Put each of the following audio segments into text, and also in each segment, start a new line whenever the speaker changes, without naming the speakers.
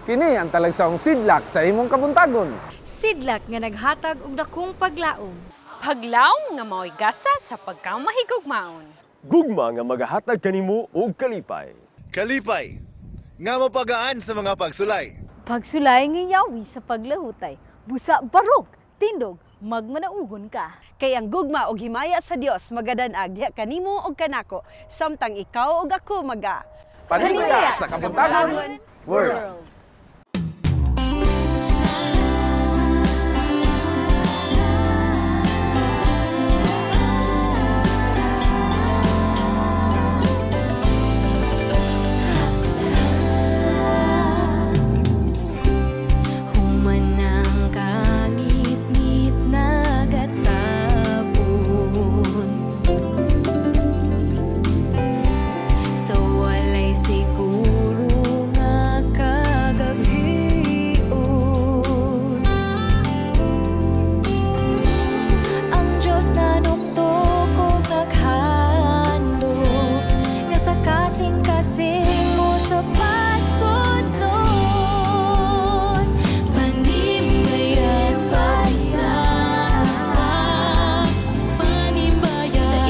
Kini ang talagsaong sidlak sa imong kabuntagon.
Sidlak nga naghatag og dakong paglaom.
Paglaom nga mao'y gasa sa pagkamahigugmaon.
Gugma nga magahatag kanimo og kalipay.
Kalipay nga mapagaan sa mga pagsulay.
Pagsulay nga yawi sa paglahutay. Busa barog, tindog, magmanaugon ka.
Kay ang gugma og himaya sa Dios magadanag diha kanimo og kanako samtang ikaw og ako maga
Panibaya sa Kabuntagon World.
Humanang kangitngit nagatapon sa walay siguro nga kagabion. Ang Diyos nanuktok og naghandom nga sa kasing-kasing mo siya pasudlon. Panimbaya sa usa, panimbaya sa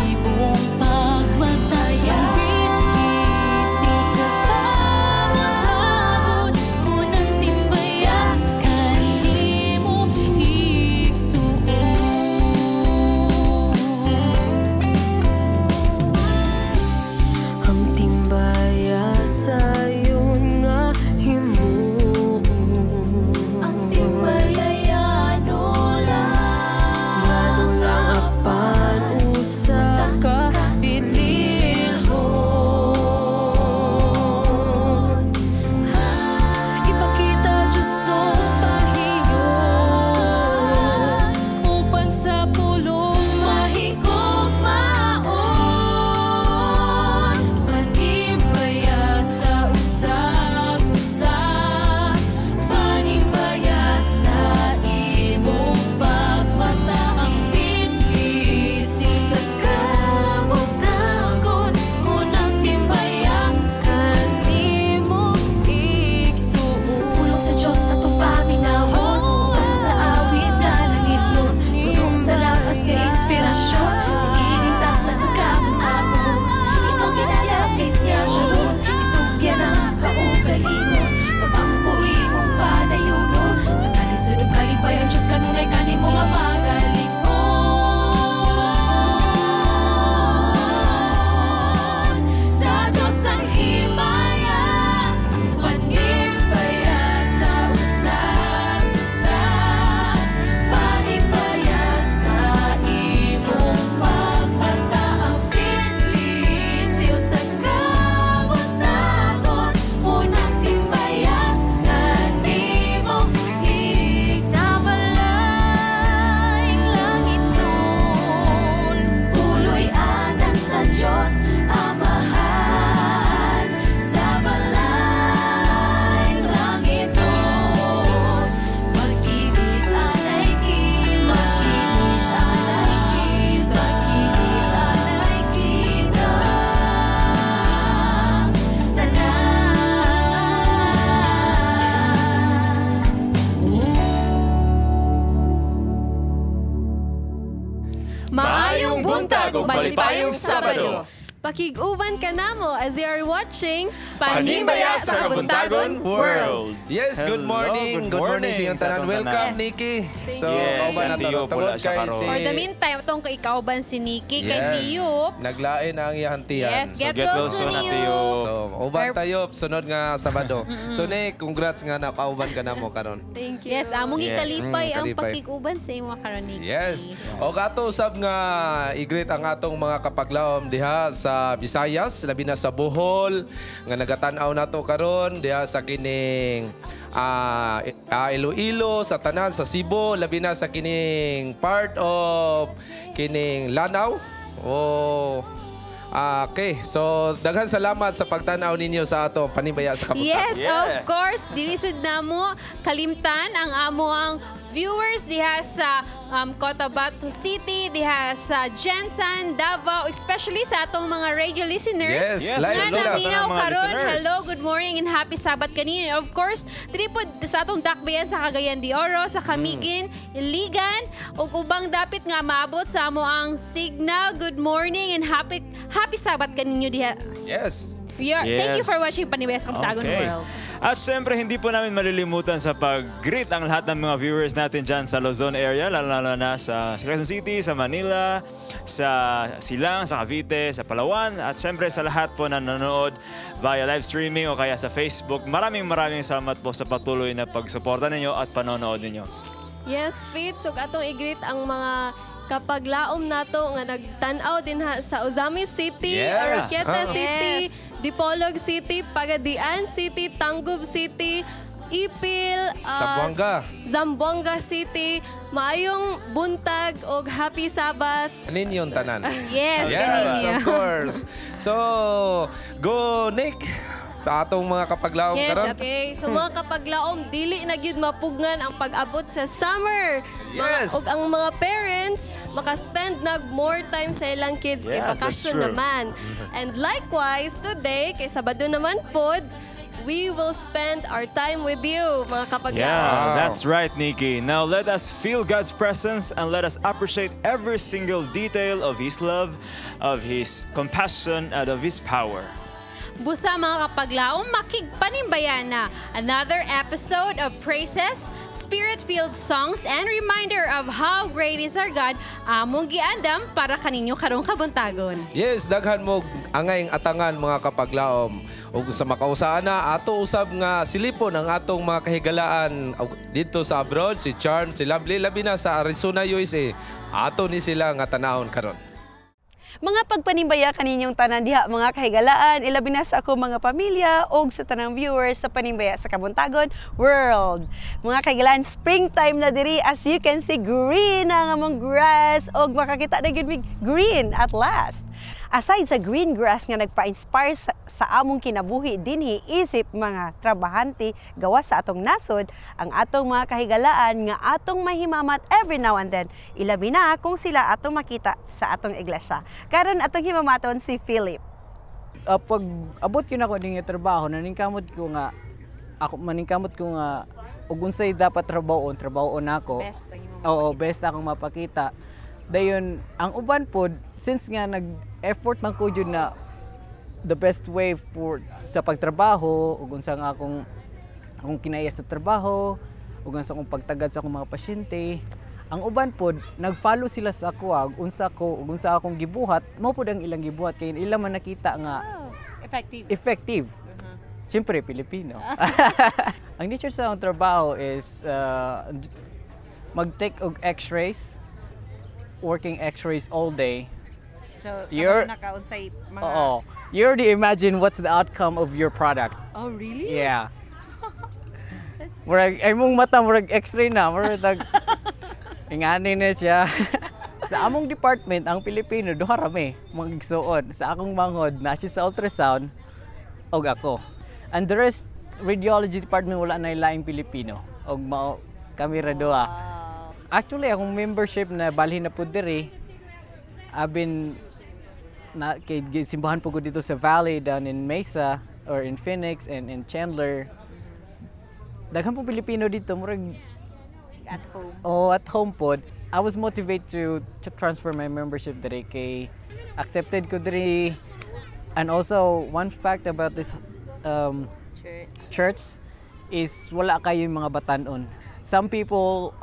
imong pagmataya. Bitbisi sa kabuntagon, kunang timbaya kanimo igsuon.
Ang timbaya sayon nga himuon.
Ang timbaya yano lang,
Yano lang apan usa ka bililhon.
Ipakita Diyos nung pahiyon upang sa pulong mahigugmaon. Panimbaya sa usag-usa, panimbaya sa imong pagmata. Ang bitbisi sa kabuntagon, unang timbaya kanimo igsuon. Pulong sa Diyos atong paminawon, uban sa awit nga langit nun, puno sa labas nga inspirasyon, ining takna sa kabuntagon. Ikaw ginalapit niya karon, itugyan ang kaugalingon, pag-ampo imong panayunon, sa kalisod ug kalipayon Diyos kanunay kanimo nga magalikon. Sa Diyos ang himaya, panimbaya sa usag-usa, panimbaya sa imong pagmata. Ang bitbisi sa kabuntagon, unang timbaya kanimo sa malayng langit nun. Puloy anan sa Diyos Amahan, sa balayng langit nun. Pag-ibig anay kita, pag-ibig anay kita, pag-ibig anay kita tanan.
Maayong buntag ug malipayong Sabado.
Pakig-uban ka namo as you are watching
Panimbaya sa Kabuntagon World.
Yes, good
Hello,
morning.
good
Good morning sa
morning
inyong
sa
tanan.
atong
Welcome,
tanan.
Nikki. So,
Yes,
kauban na
Auntie
to.
Yop,
Tungod
wala siya
kay
karon.
si
For the meantime, itong kauban si Nikki kay
Yes.
si Yup.
Naglain ang iyang tiyan.
Yes,
So
get,
get
well
well
soon,
soon, Ate
Yup.
Yop.
So, uban tayo sunod nga Sabado. So, Nick, congrats nga nakauban ka na mo karon.
Thank you.
Yes, among gikalipay ang
Kalipay.
pakig-uban sa imo karon, Nikki.
Yes. O kato usab nga i-greet ang atong mga kapaglaom diha sa Visayas, labi na sa Bohol nga nagatan-aw nato karon diha sa kining Iloilo, sa tanan sa Cebu, labi na sa kining part of kining Lanao. O okay. So daghan salamat sa pagtan-aw ninyo sa atong Panimbaya sa Kabuntagon.
Yes, of course. Dili sud namo kalimtan ang amo ang viewers diha sa Cotabato City, diha sa GenSan, Davao, especially sa atong mga radio listeners.
Yes, live
nga
sila.
naminaw
Mga
karon.
listeners.
Hello, good morning and happy Sabbath kanina. And of course, diri pod sa atong dakbayan sa Cagayan de Oro, sa Camiguin, Iligan, ug ubang dapit nga maabot sa amo ang signal. Good morning and happy happy Sabbath kaninyo diha. Thank you for watching Panimbaya sa Kabuntagon World.
At syempre, hindi po namin malilimutan sa pag-greet ang lahat ng mga viewers natin dyan sa Luzon area, lalo-lalo na sa Quezon City, sa Manila, sa Silang, sa Cavite, sa Palawan, at syempre sa lahat po na nanonood via live streaming o kaya sa Facebook. Maraming maraming salamat po sa patuloy na pagsuporta ninyo at panonood ninyo.
Yes, Fitz. Ug atong i-greet ang mga kapaglaom nato nga nagtan-aw dinha sa Ozamiz City, Oroquieta City, Dipolog City, Pagadian City, Tangub City, Ipil,
Zamboanga.
Zamboanga City. Maayong buntag og happy Sabbath.
Ninyong tanan.
Yes,
Yes,
kaninyo.
of course. So, go Nick sa atong mga kapaglaom karon.
Okay, so mga kapaglaom, dili na gyud mapugngan ang pag-abot sa summer. Mga, ug ang mga parents makaspend nag more time sa ilang kids kay
Yes, that's
bakasyon
true.
naman. And likewise, today kay Sabado naman pod, we will spend our time with you, mga kapaglaom.
Yeah, that's right, Nikki. Now let us feel God's presence and let us appreciate every single detail of His love, of His compassion, and of His power.
Busa, mga kapaglaom, makigpanimbayan na another episode of praises, spirit-filled songs, and reminder of how great is our God among giandam para kaninyo karong kabuntagon.
Yes, daghan mo angayng atangan, mga kapaglaom. Ug sa makausaan na ato usab nga silipon ang atong mga kahigalaan og didto sa abroad, si Charm, si Lovely, labi na sa Arizona, USA. Ato ni sila nga tanahon karon.
Mga pagpanimbaya kaninyong tanan diha, mga kahigalaan, ilabi na sa akong mga pamilya og sa tanang viewers sa Panimbaya sa Kabuntagon World. Mga kahigalaan, springtime na diri. As you can see, green ang among grass og makakita na gyud mig green at last. Aside sa green grass nga nagpa-inspire sa among kinabuhi dinhi isip mga trabahante gawas sa atong nasod, ang atong mga kahigalaan nga atong mahimamat every now and then, ilabi na kung sila atong makita sa atong iglesia. Karon atong himamaton si Philip.
Pag abot yun ako ding trabaho, naningkamot ko nga ako maningkamot ko nga ug unsay dapat trabahoon, trabahoon nako.
Best ang imong
Oo, best akong mapakita. Dayon ang uban pod, since nga nag-effort man ko jud na the best way for sa pagtrabaho ug unsa nga akong kinaya sa trabaho ug unsa akong pagtagad sa akong mga pasyente, ang uban pod nag-follow sila sa ako ug unsa ko ug unsa akong gibuhat, mao pod ang ilang gibuhat kay ila man nakita nga
Effective.
Effective. Siyempre, Pilipino. Ang nature sa akong trabaho is mag-take og x-rays, working x-rays all day.
So, nakaunsay mga
Oo. You already imagine what's the outcome of your product.
Oh, really?
Yeah. Murag ay mong mata murag x-ray na, murag tag ingani na siya. Sa among department, ang Pilipino duha ra mi mga igsuon. Sa akong manghod na siya sa ultrasound og ako. And the rest radiology department, wala na laing Pilipino. Og mao kami ra duha. Actually, akong membership na balhin na pud diri. I've been na kay simbahan po ko dito sa Valley, down in Mesa or in Phoenix and in Chandler. Daghan po Pilipino dito, murag
At home.
Oh, at home pod. I was motivated to transfer my membership diri kay accepted ko diri. And also, one fact about this
Church.
Church is wala kayo yung mga batanon. Some people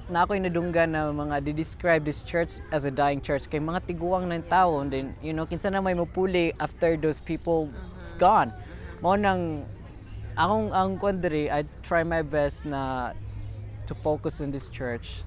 na ako'y nadunggan na mga di-describe this church as a dying church kay mga tiguang ng tao, and then kinsa na may mupuli after those people is gone. Mao nang akong ang kuan diri, I try my best na to focus on this church,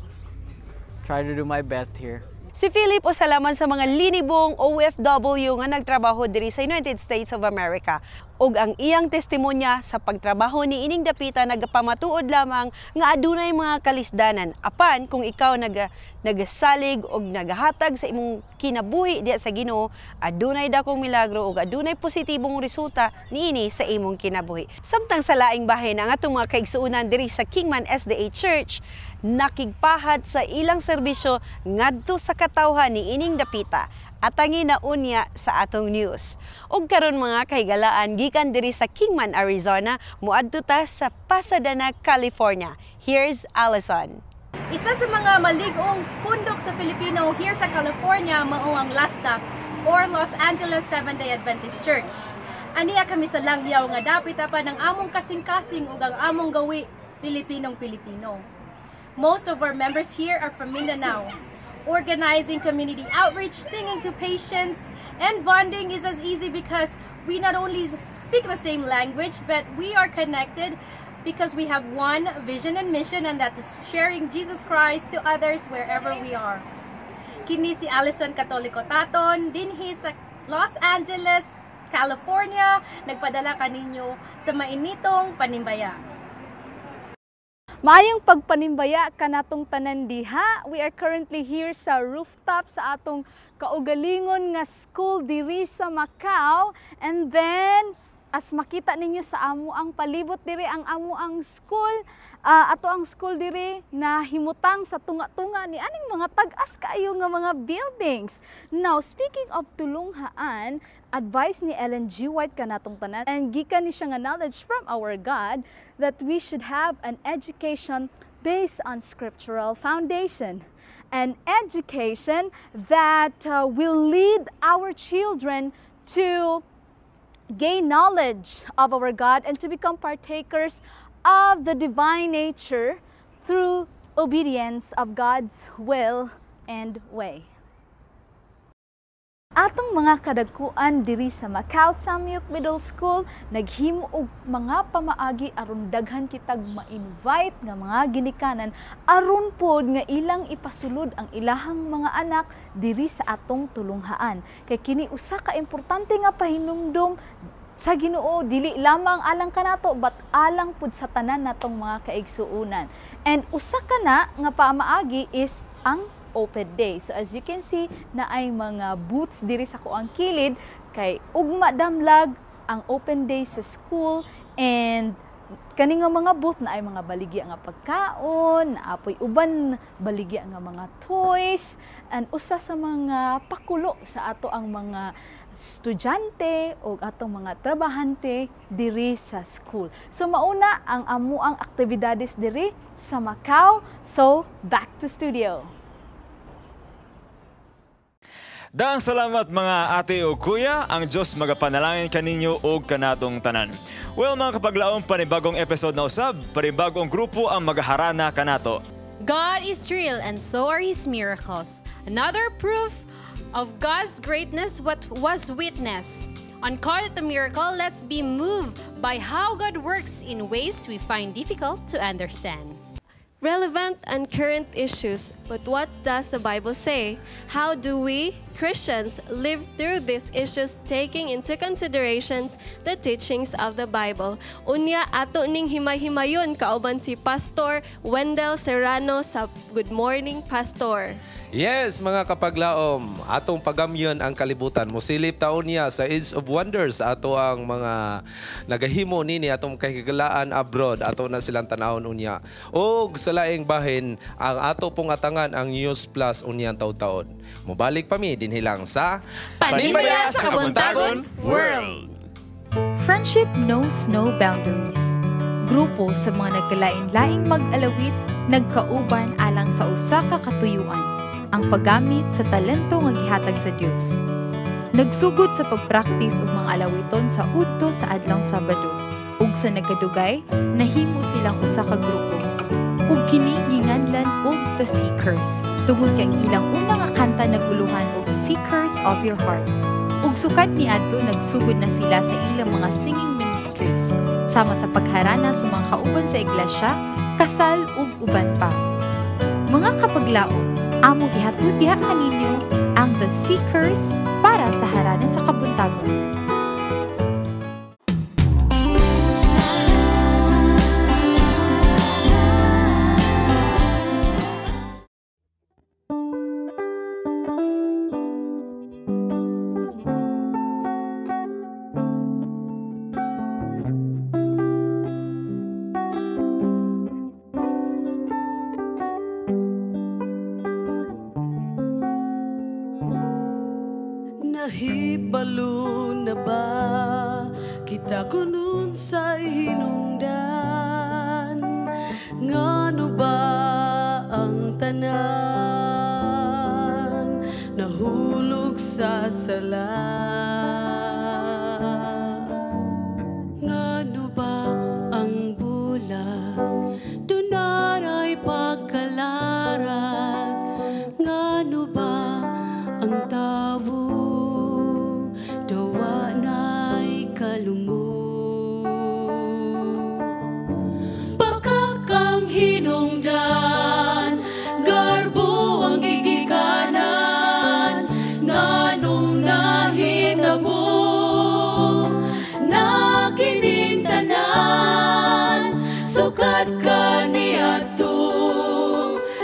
try to do my best here.
Si Philip usalaman sa mga linibong OFW nga nagtrabaho diri sa United States of America. Ug ang iyang testimonya sa pagtrabaho ni ining dapita nagapamatuod lamang nga adunay mga kalisdanan. Apan kung ikaw nagasalig og nagahatag sa imong kinabuhi diya sa Ginoo, adunay dakong milagro ug adunay positibong resulta niini sa imong kinabuhi. Samtang sa laing bahin, ang atong mga kaigsuonan diri sa Kingman SDA Church nakigpahat sa ilang serbisyo ngadto sa katawhan ni ining dapita. Atangi na unya sa atong news. Ug karon, mga kahigalaan, gikan diri sa Kingman, Arizona, muadto ta sa Pasadena, California. Here's Allison.
Isa sa mga malig-ong pundok sa Filipino here sa California mao ang LASDAC or Los Angeles Seventh-day Adventist Church. Aniya kami sa Langyaw nga dapit apan ang among kasing-kasing ug ang among gawi Pilipinong Pilipino. Most of our members here are from Mindanao. Organizing community outreach, singing to patients, and bonding is as easy because we not only speak the same language, but we are connected because we have one vision and mission, and that is sharing Jesus Christ to others wherever we are. Kini si Alison Catolico Taton, dinhi sa Los Angeles, California, nagpadala kaninyo sa mainitong panimbaya.
Maayong pagpanimbaya kanatong tanan diha. We are currently here sa rooftop sa atong kaugalingon nga school diri sa Macau. And then, as makita ninyo sa amo ang palibot diri, ang amo ang school, ato ang school diri na himutang sa tunga-tunga ni aning mga tag-as kaayo nga mga buildings. Now, speaking of tulunghaan, advice ni Ellen G. White kanatong tanan and gikan ni siya nga knowledge from our God that we should have an education based on scriptural foundation. An education that will lead our children to gain knowledge of our God and to become partakers of the divine nature through obedience of God's will and way. Atong mga kadagkuan diri sa Macau Samyuk Middle School naghimo og mga pamaagi aron daghan kitag ma-invite nga mga ginikanan aron pod nga ilang ipasulod ang ilahang mga anak diri sa atong tulunghaan. Kay kini usa ka importante nga pahinumdom sa Ginoo, dili lamang alang kanato but alang pud sa tanan natong mga kaigsuonan. And usa ka na nga pamaagi is ang open day. So as you can see, na ay mga booths diri sa kuang kilid kay ugma damlag ang open day sa school and kani nga mga booth na ay mga baligya nga pagkaon, naapoy uban baligya nga mga toys, and usa sa mga pakulo sa ato ang mga estudyante o atong mga trabahante diri sa school. So mauna ang amuang aktibidades diri sa Macau. So back to studio.
Daghang salamat, mga ate o kuya. Ang Diyos magapanalangin kaninyo og kanatong tanan. Well, mga kapaglaom, panibagong episode na usab, panibagong grupo ang magaharana kanato.
God is real and so are His miracles. Another proof of God's greatness what was witnessed. On Call It a Miracle, let's be moved by how God works in ways we find difficult to understand.
Relevant and current issues, but what does the Bible say? How do we, Christians, live through these issues, taking into considerations the teachings of the Bible? Unya ato ning himay-himayon kauban si Pastor Wendell Serrano sa Good Morning Pastor.
Yes, mga kapaglaom, atong pagamyon ang kalibutan. Musilip taon niya sa Age of Wonders, ato ang mga nagahimo nini atong kahigalaan abroad, ato na silang tanawon unya. Og sa laing bahin, ang ato pong atangan ang News Plus unyang taud-taon. Mubalik pa mi dinhi lang sa
Panimbaya sa Kabuntagon World.
Friendship knows no boundaries. Grupo sa mga nagkalain-laing mag-alawit, nagkauban alang sa usa ka katuyuan, ang paggamit sa talento nga gihatag sa Dios. Nagsugod sa pagpraktis og mga alawiton sa udto sa adlawng Sabado ug sa nagkadugay nahimo silang usa ka grupo. Ug kini ginganlan og The Seekers tungod kay ang ilang una nga kanta naguluhan og "Seekers of Your Heart". Ug sukad niadto, nagsugod na sila sa ilang mga singing ministries sama sa pagharana sa mga kauban sa iglesia, kasal ug uban pa. Mga kapaglaom, among ihatod diha kaninyo ang The Seekers para sa Harana sa Kabuntagon.
Nahibalo na ba kita kun unsay hinungdan? Ngano ba ang tanan nahulog sa sala? Ngano ba ang bulag dunaray pagkalarag? Ngano ba ang tawo dawa na'y kalumog? Bakak ang hinungdan, garbo ang gigikanan, nganong nahitabo na kining tanan, sukat kaniadto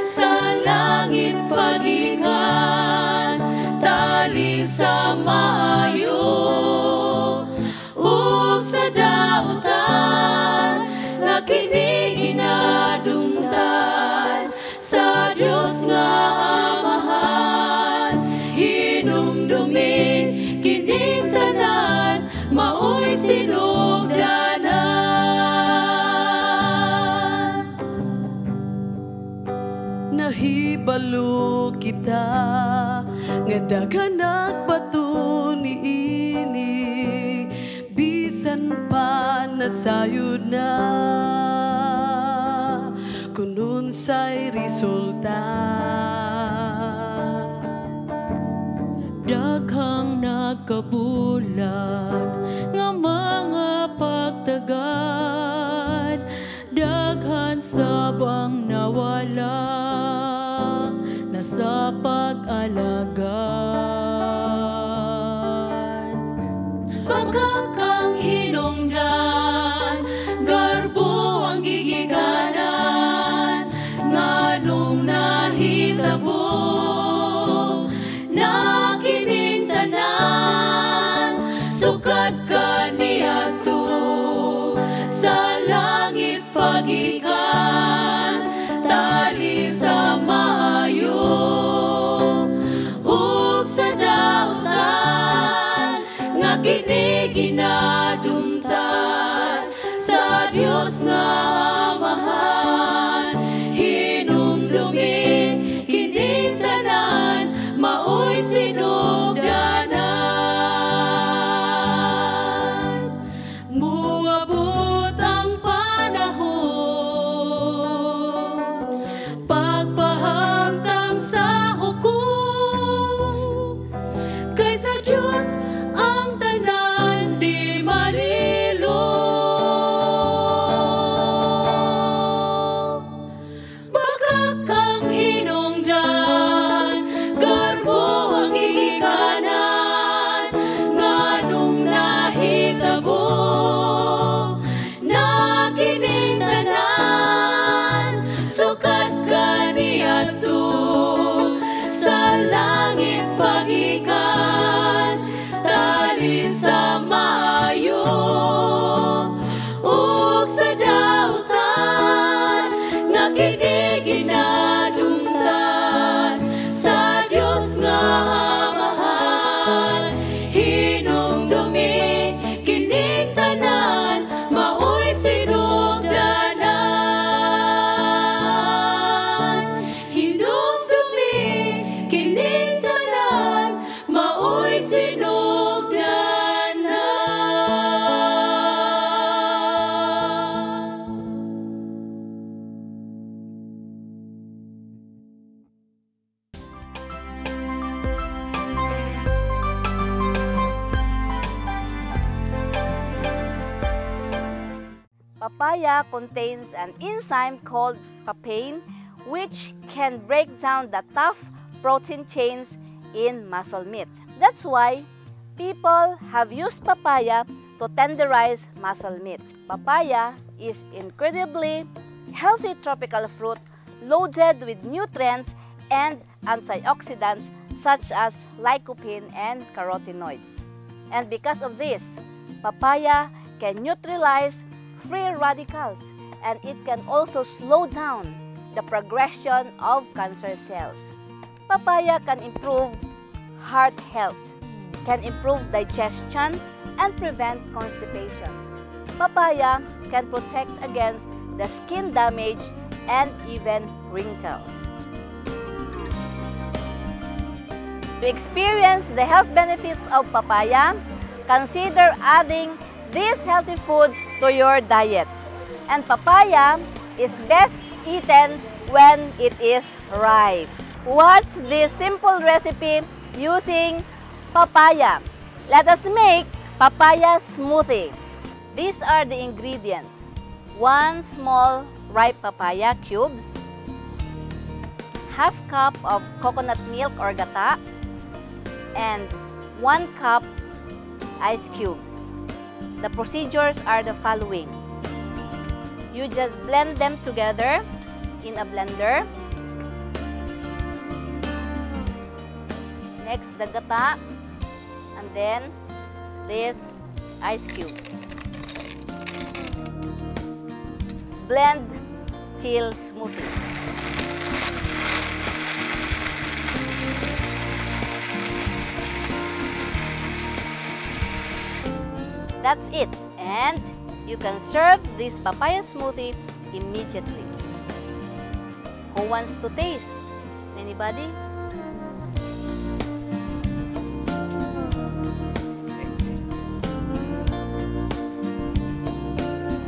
sa langit pagikan, tali sa maayo ug sa dautan, nga kini ginadumtan sa Dios nga Amahan. Hinumdumi kining tanan, maoy sinugdanan. Nahibalo kita nga daghan nagbato niini, bisan pa nasayod na kun unsay resulta.
Daghang nagkabulag nga mga pagtagad, daghan sabang nawala na sa pag-alagad. Bakak ang hinungdan, garbo ang gigikanan, nganong nahitabo na kining tanan, sukat kaniadto sa langit pagikan, tali sa maayo ug sa dautan, nga kini ginadumtan sa Dios nga Amahan. Hinumdumi kining tanan, maoy sinugdanan. Muabot ang panahon, pagpahamtang sa hukom, kay sa Dios ang tanan di malilong. Bakak ang hinungdan, garbo ang gigikanan, nganong nahitabo na kining tanan, sukat kaniadto sa langit pagikan, tali sa maayo ug sa dautan, nga kini ginadumtan sa Dios nga Amahan. Hinumdumi kining tanan, maoy sinugdanan. Hinumdumi kining tanan, maoy sinugdanan.
Papaya contains an enzyme called papain, which can break down the tough protein chains in muscle meat. That's why people have used papaya to tenderize muscle meat. Papaya is incredibly healthy tropical fruit loaded with nutrients and antioxidants such as lycopene and carotenoids. And because of this, papaya can neutralize free radicals, and it can also slow down the progression of cancer cells. Papaya can improve heart health. can improve digestion and prevent constipation. Papaya can protect against the skin damage and even wrinkles. To experience the health benefits of papaya, consider adding these healthy foods to your diet. And papaya is best eaten when it is ripe. Watch this simple recipe using papaya. Let us make papaya smoothie. These are the ingredients. 1 small ripe papaya cubes, 1/2 cup of coconut milk or gata, and 1 cup ice cubes. The procedures are the following. You just blend them together in a blender. Next, the gata, and then these ice cubes. Blend till smoothie. That's it, and you can serve this papaya smoothie immediately. Who wants to taste? Anybody?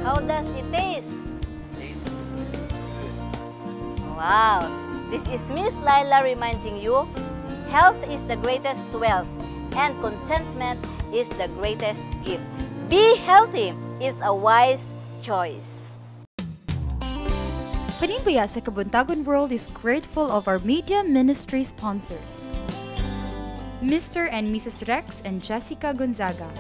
How does it taste?
Tastes good.
Wow! This is Miss Laila reminding you, health is the greatest wealth and contentment is the greatest gift. Be healthy is a wise choice.
Panimbaya sa Kabuntagon World is grateful of our media ministry sponsors. Mr. and Mrs. Rex and Jessica Gonzaga.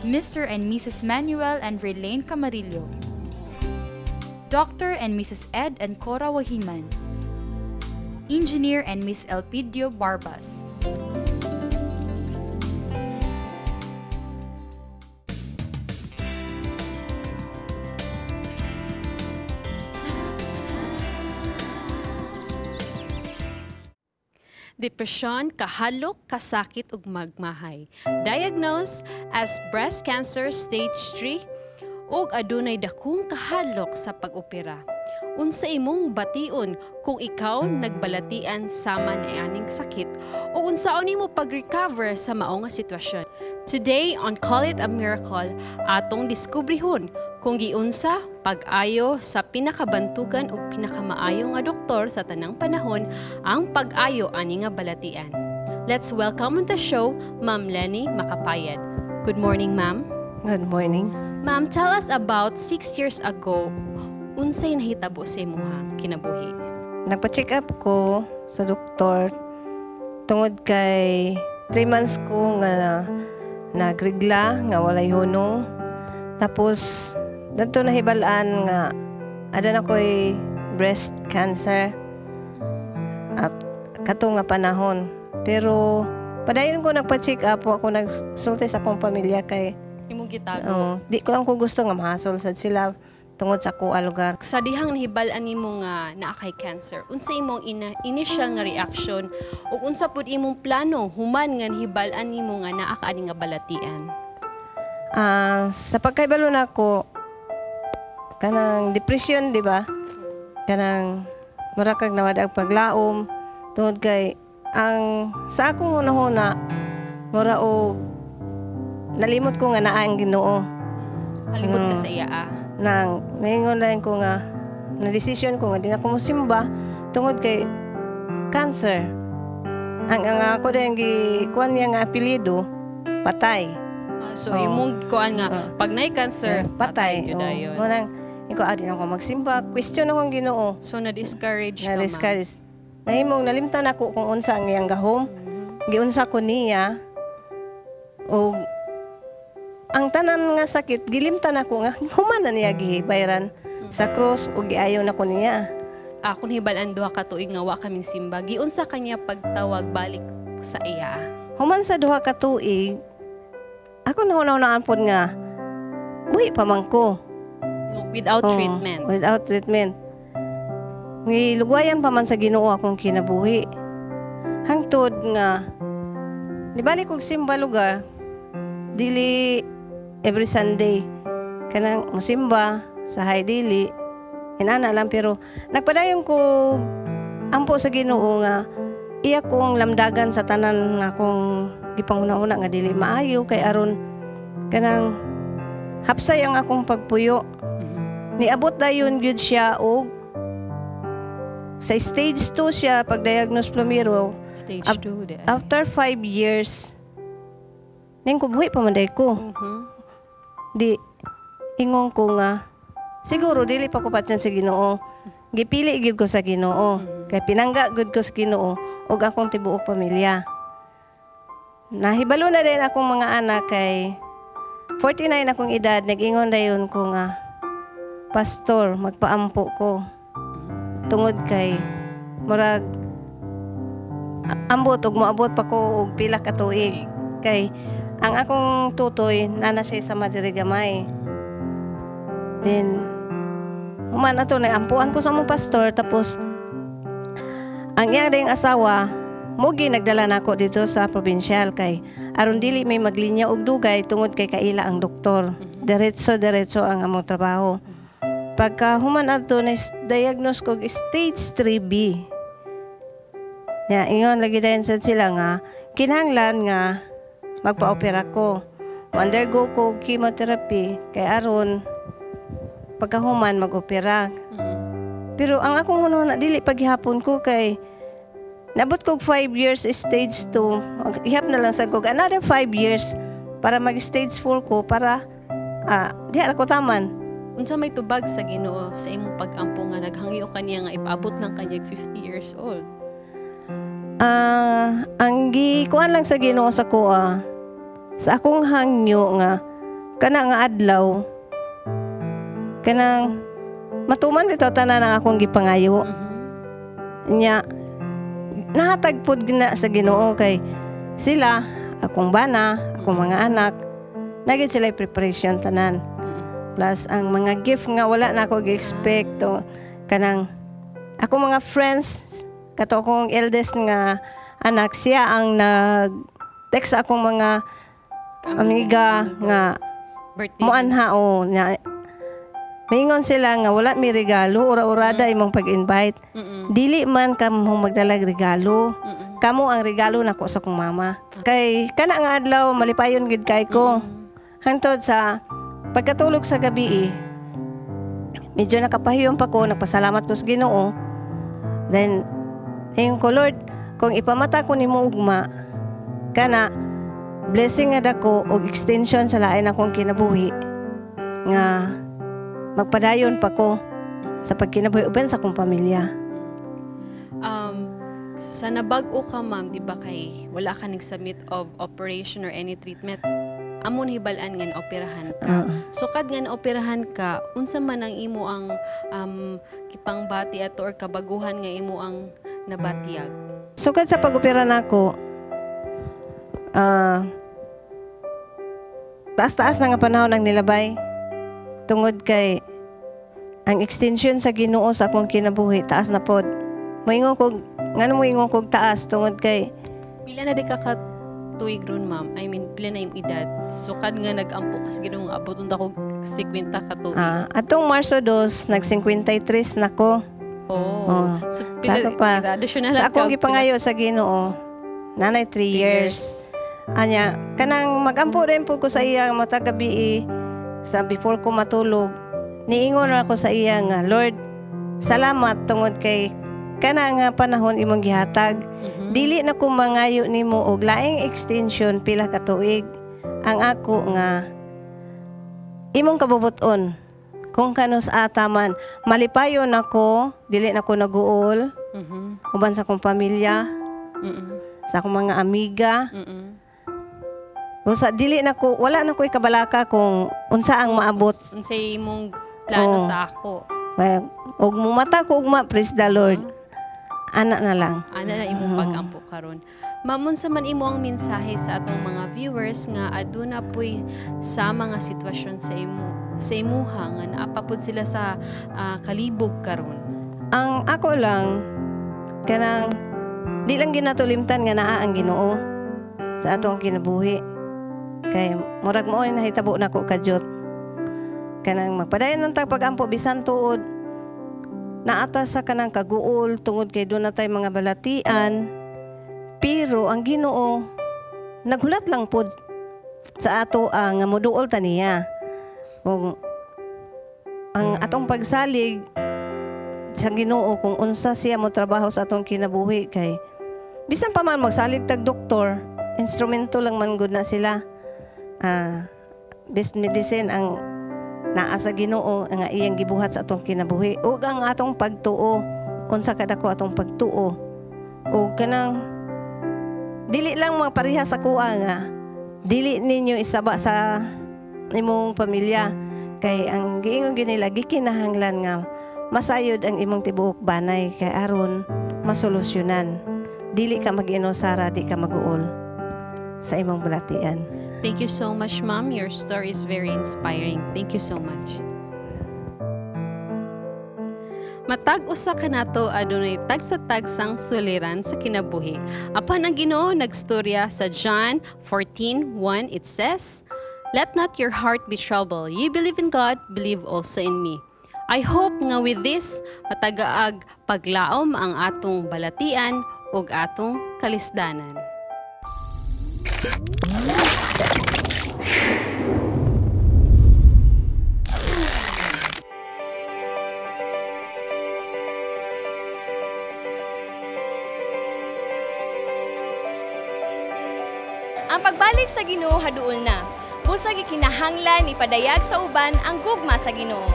Mr. and Mrs. Manuel and Relane Camarillo. Dr. and Mrs. Ed and Cora Wahiman. Engineer and Miss Elpidio Barbas.
Depression, kahadlok, kasakit ug magmahay. Diagnosed as breast cancer stage 3 ug adunay dakong kahadlok sa pag-opera. Unsa imong bation kung ikaw nagbalatian sama nianing sakit ug unsaon nimo pag-recover sa mao nga sitwasyon? Today on Call It a Miracle, atong diskubrihon kung giunsa pag-ayo sa pinakabantugan ug pinakamaayo nga doktor sa tanang panahon ang pag-ayo ani nga balatian. Let's welcome on the show Ma'am Lenny Macapayad. Good morning, ma'am.
Good morning.
Ma'am, tell us about 6 years ago, unsay nahitabo sa imong kinabuhi?
Nagpa-check up ko sa doktor tungod kay 3 months ko nga nagrigla, nga walay hunong. Tapos dadto nahibal-an nga aduna ko'y breast cancer kato nga panahon. Pero padayon ko nagpa-check up, ako nagsulti sa akong pamilya kay
imong gitago.
Di ko lang ko gusto nga mahasol sad sila tungod sa kuha lugar.
Sa dihang nahibal-an nimo nga naa kay cancer, unsa imong initial nga reaction ug unsa pud imong plano human nga nahibal-an nimo nga naa ka ani nga balatian?
Sa pagkahibalo nako kanang depression, di ba? Kanang mura kag nawad ang paglaom tungod kay ang sa akong hunahuna mura og nalimot ko nga naa ang Ginoo.
Kalimot ka sa iya ah.
Nang naingon lang ko nga na decision ko nga di na ko mosimba tungod kay cancer. Ang ako din gikuan niya nga apelyido, patay.
So imong kuan nga pag nay cancer, patay gyud dayon.
Mo nang iko di na ako magsimba, question akong Ginoo.
So na-discourage ka, ma'am.
Na-discourage. Nahimong nalimtan ako kung unsa ang iyang gahom. Giunsa ko niya og ang tanan nga sakit gilimtan ako nga human na niya gibayran sa cross ug giayo na ko niya.
Akong hibal-an duha ka tuig nga wa kaming simba. Giunsa kanya pagtawag balik sa iya?
Human sa duha ka tuig, ako nahuna-hunaan pod nga buhi pa man ko.
Without treatment.
Without treatment. Ngilugwayan pa man sa Ginoo akong kinabuhi. Hangtod nga Nibalik kog simba lugar, dili every Sunday. Kanang musimba sa hay dili inana lang, pero nagpadayon ko ampo sa Ginoo nga iya kong lamdagan sa tanan nga akong gipanguna-una nga dili maayo kay aron kanang hapsay ang akong pagpuyo. Niabot dayon gyud siya og sa stage 2 siya pag-diagnose plumero.
Stage 2 di ay.
After 5 years ning ko buhi pa man day ko. Di ingon ko nga siguro dili pa ko patyon sa Ginoo. Gipili gyud ko sa Ginoo. Kay pinangga gud ko sa Ginoo ug akong tibuok pamilya. Nahibalo na din akong mga anak kay 49 akong edad, nag-ingon dayon ko nga, "Pastor, magpaampo ko." Tungod kay murag ambot og moabot pa ko og pila ka tuig. Kay ang akong tutoy nana siya sa madiri gamay. Then human ato naampuan ko sa among pastor, tapos ang iyang ding asawa mugi nagdala nako dito sa provincial kay aron dili may maglinya og dugay tungod kay kaila ang doktor. Diretso diretso ang among trabaho. Pagka human adto na diagnose ko og stage 3B. Ya, ingon lagi dayon sad sila nga kinahanglan nga magpa-opera ko. Undergo ko og chemotherapy kay aron pagkahuman mag-opera. Pero ang akong hunahuna, dili paghihapon ko kay nabot kog 5 years stage 2. Ihap na lang sa kog another 5 years para mag stage 4 ko para di ra ko taman.
Unsa may tubag sa Ginoo sa imong pag-ampo nga naghangyo kaniya nga ipaabot lang kanya 50 years old?
Ang gikuan lang sa Ginoo sa kuha sa akong hangyo nga kana nga adlaw kanang matuman bitaw tanan ang akong gipangayo. Nya nahatag pod gina sa Ginoo kay sila, akong bana, akong mga anak, nagid sila preparation tanan. Plus ang mga gift nga wala na ako gi-expect to kanang ako mga friends, kato akong eldest nga anak, siya ang nag text sa akong mga amiga nga
birthday
muanha o nga maingon sila nga wala mi regalo, ura-urada imong pag-invite. Dili man kamo magdalag regalo. Kamo ang regalo nako sa akong mama. Kay kana nga adlaw malipayon gid kay ko. Hangtod sa pagkatulog sa gabi eh, medyo nakapahiyon pa ko, nagpasalamat ko sa Ginoo. Then ingon ko, "Lord, kung ipamata ko nimo ugma, kana blessing nga dako og extension sa lain akong kinabuhi nga magpadayon pa ko sa pagkinabuhi uban sa akong pamilya."
Sa nabag-o ka, ma'am, di ba, kay wala ka nag-submit of operation or any treatment. Amo nahibal-an nga naoperahan ka. So kad nga naoperahan ka, unsa man ang imo ang kipangbati ato or kabaguhan nga imo ang nabatiyag?
Sukad sa pag-opera nako, taas-taas na nga panahon ang nilabay. Tungod kay ang extension sa Ginoo sa akong kinabuhi taas na pod. Moingon kog ngano moingon kog taas tungod kay
Pila na di ka ka tuig ron, ma'am? I mean, pila na imong edad? Sukad nga nag-ampo ka sa Ginoo nga abot unta kog 50 ka tuig.
Atong Marso 2 nag 53 na ko.
Oh.
Oh.
So
Sa
pila
ato pa.
grado siya na
Sa
lang
akong
ka-
gipangayo sa Ginoo, nanay 3 years. Anya, kanang magampo rin po ko sa iya matag gabi eh, sa before ko matulog, niingon ako sa iya nga, "Lord, salamat tungod kay kana nga panahon imong gihatag. Dili na ko mangayo nimo og laing extension pila ka tuig. Ang ako nga imong kabubuton. Kung kanus ataman, malipayon ako, dili na ko naguol, uban sa akong pamilya, sa akong mga amiga. Usa dili na ko, wala na ko ikabalaka kung unsa ang maabot."
Unsay imong plano
Oo.
sa ako?
Kaya, og mumata ko ugma, praise the Lord. Ana na lang.
Ana na imong pag-ampo karon. Ma'am, unsa man imo ang mensahe sa atong mga viewers nga aduna puy sa mga sitwasyon sa imuha nga naa pa pud sila sa kalibog karon?
Ang ako lang, kanang di lang ginatulimtan nga naa ang Ginoo sa Sa atong kinabuhi. Kay murag mao ni nahitabo nako kadyot. Kanang magpadayon lang tag pag-ampo bisan tuod naata sa kanang kaguol tungod kay doon na tay mga balatian, pero ang Ginoo naghulat lang pod sa ato ang nga moduol ta niya. Kung ang atong pagsalig sa Ginoo kung unsa siya mo trabaho sa atong kinabuhi, kay bisan pa man magsalig tag doktor, instrumento lang man gud na sila. Best medicine ang naa sa Ginoo nga iyang gibuhat sa atong kinabuhi ug ang atong pagtuo, unsa kadako atong pagtuo ug kanang dili lang mga pareha sa kuha nga dili ninyo isaba sa imong pamilya, kay ang giingon gyud nila gikinahanglan nga masayod ang imong tibuok banay kay aron masolusyonan, dili ka mag-inusara, di ka maguol sa imong balatian.
Thank you so much, ma'am. Your story is very inspiring. Thank you so much. Matag usa kanato adunay tagsa-tagsang suliran sa kinabuhi. Apan ang Ginoo nagstorya sa John 14:1, it says, "Let not your heart be troubled. Ye believe in God, believe also in me." I hope nga with this matagaag paglaom ang atong balatian ug atong kalisdanan.
Ang pagbalik sa Ginoo haduol na. Busa gikinahanglan ipadayag sa uban ang gugma sa Ginoo.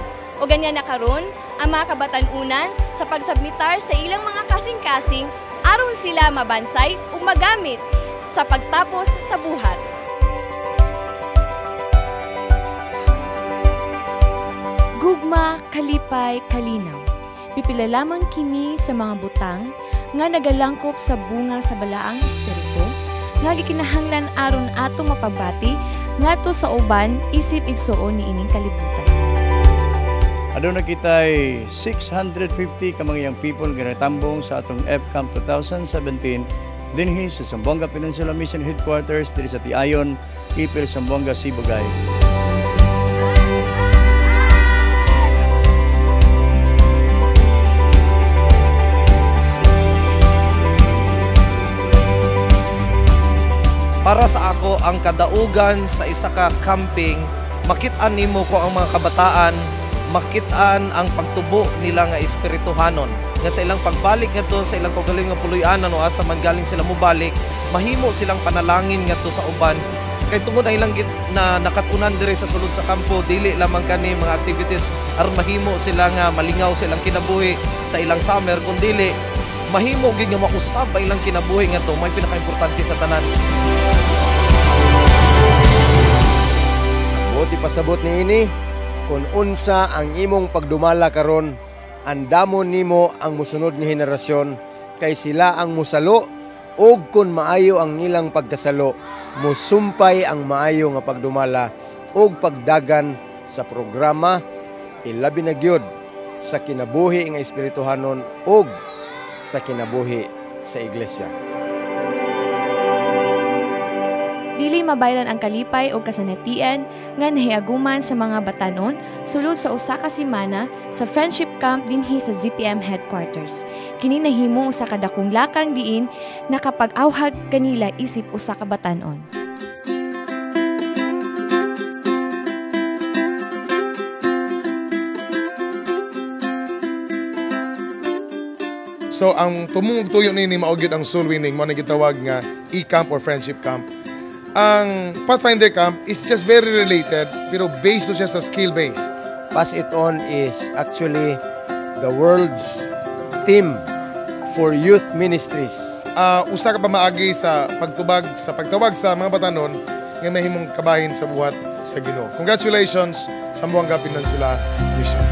O ganyan na karon ang mga kabatan-unan sa pagsabmitar sa ilang mga kasing-kasing aron sila mabansay ug magamit sa pagtapos sa buhat.
Gugma, kalipay, kalinaw. Pipila lamang kini sa mga butang nga nagalangkop sa bunga sa balaang espiritu nga gikinahanglan aron ato mapabati ngadto sa uban isip igsuon niining kalibutan.
Aduna kitay 650 ka mga young people nga natambong sa atong F-Camp 2017 dinhi sa Zamboanga Peninsula Mission Headquarters diri sa Tiayon, Ipil, Zamboanga, Sibugay.
Para sa ako, ang kadaugan sa isa ka camping, makit-an nimo ko ang mga kabataan, makit-an ang pagtubo nila nga espirituhanon. Nga sa ilang pagbalik ngadto sa ilang kaugalingon nga puloy-anan o asa man galing sila mobalik, mahimo silang panalangin ngadto sa uban. Kay tungod ang ilang na nakatunan diri sa sulod sa kampo, dili lamang kani mga activities aron mahimo sila nga malingaw sa ilang kinabuhi sa ilang summer, kundili mahimo gyud nga mausab ang ilang kinabuhi ngadto may pinakaimportante sa tanan.
Buti pasabot niini, kung unsa ang imong pagdumala karon, andamon nimo ang mosunod nga henerasyon kay sila ang musalo, ug kun maayo ang ilang pagkasalo, musumpay ang maayo nga pagdumala ug pagdagan sa programa, ilabi na gyud sa kinabuhi nga espirituhanon ug sa kinabuhi sa iglesia.
Dili mabaylan ang kalipay o kasanatian nga nahiaguman sa mga batanon sulod sa usa ka semana sa Friendship Camp dinhi sa ZPM Headquarters. Kini nahimo usa ka dakong lakang diin nakapag-awhag kanila isip usa ka batanon.
So ang tumungog tuyo nini mao gyud ang soul winning, mao na gitawag nga e-camp or friendship camp. Ang Pathfinder Camp is just very related pero based to siya sa skill base.
Pass It On is actually the world's team for youth ministries.
Usa ka pamaagi sa pagtubag, sa pagtawag sa mga batanon nga mahimong kabahin sa buhat sa Ginoo. Congratulations sa Zamboanga Peninsula Mission.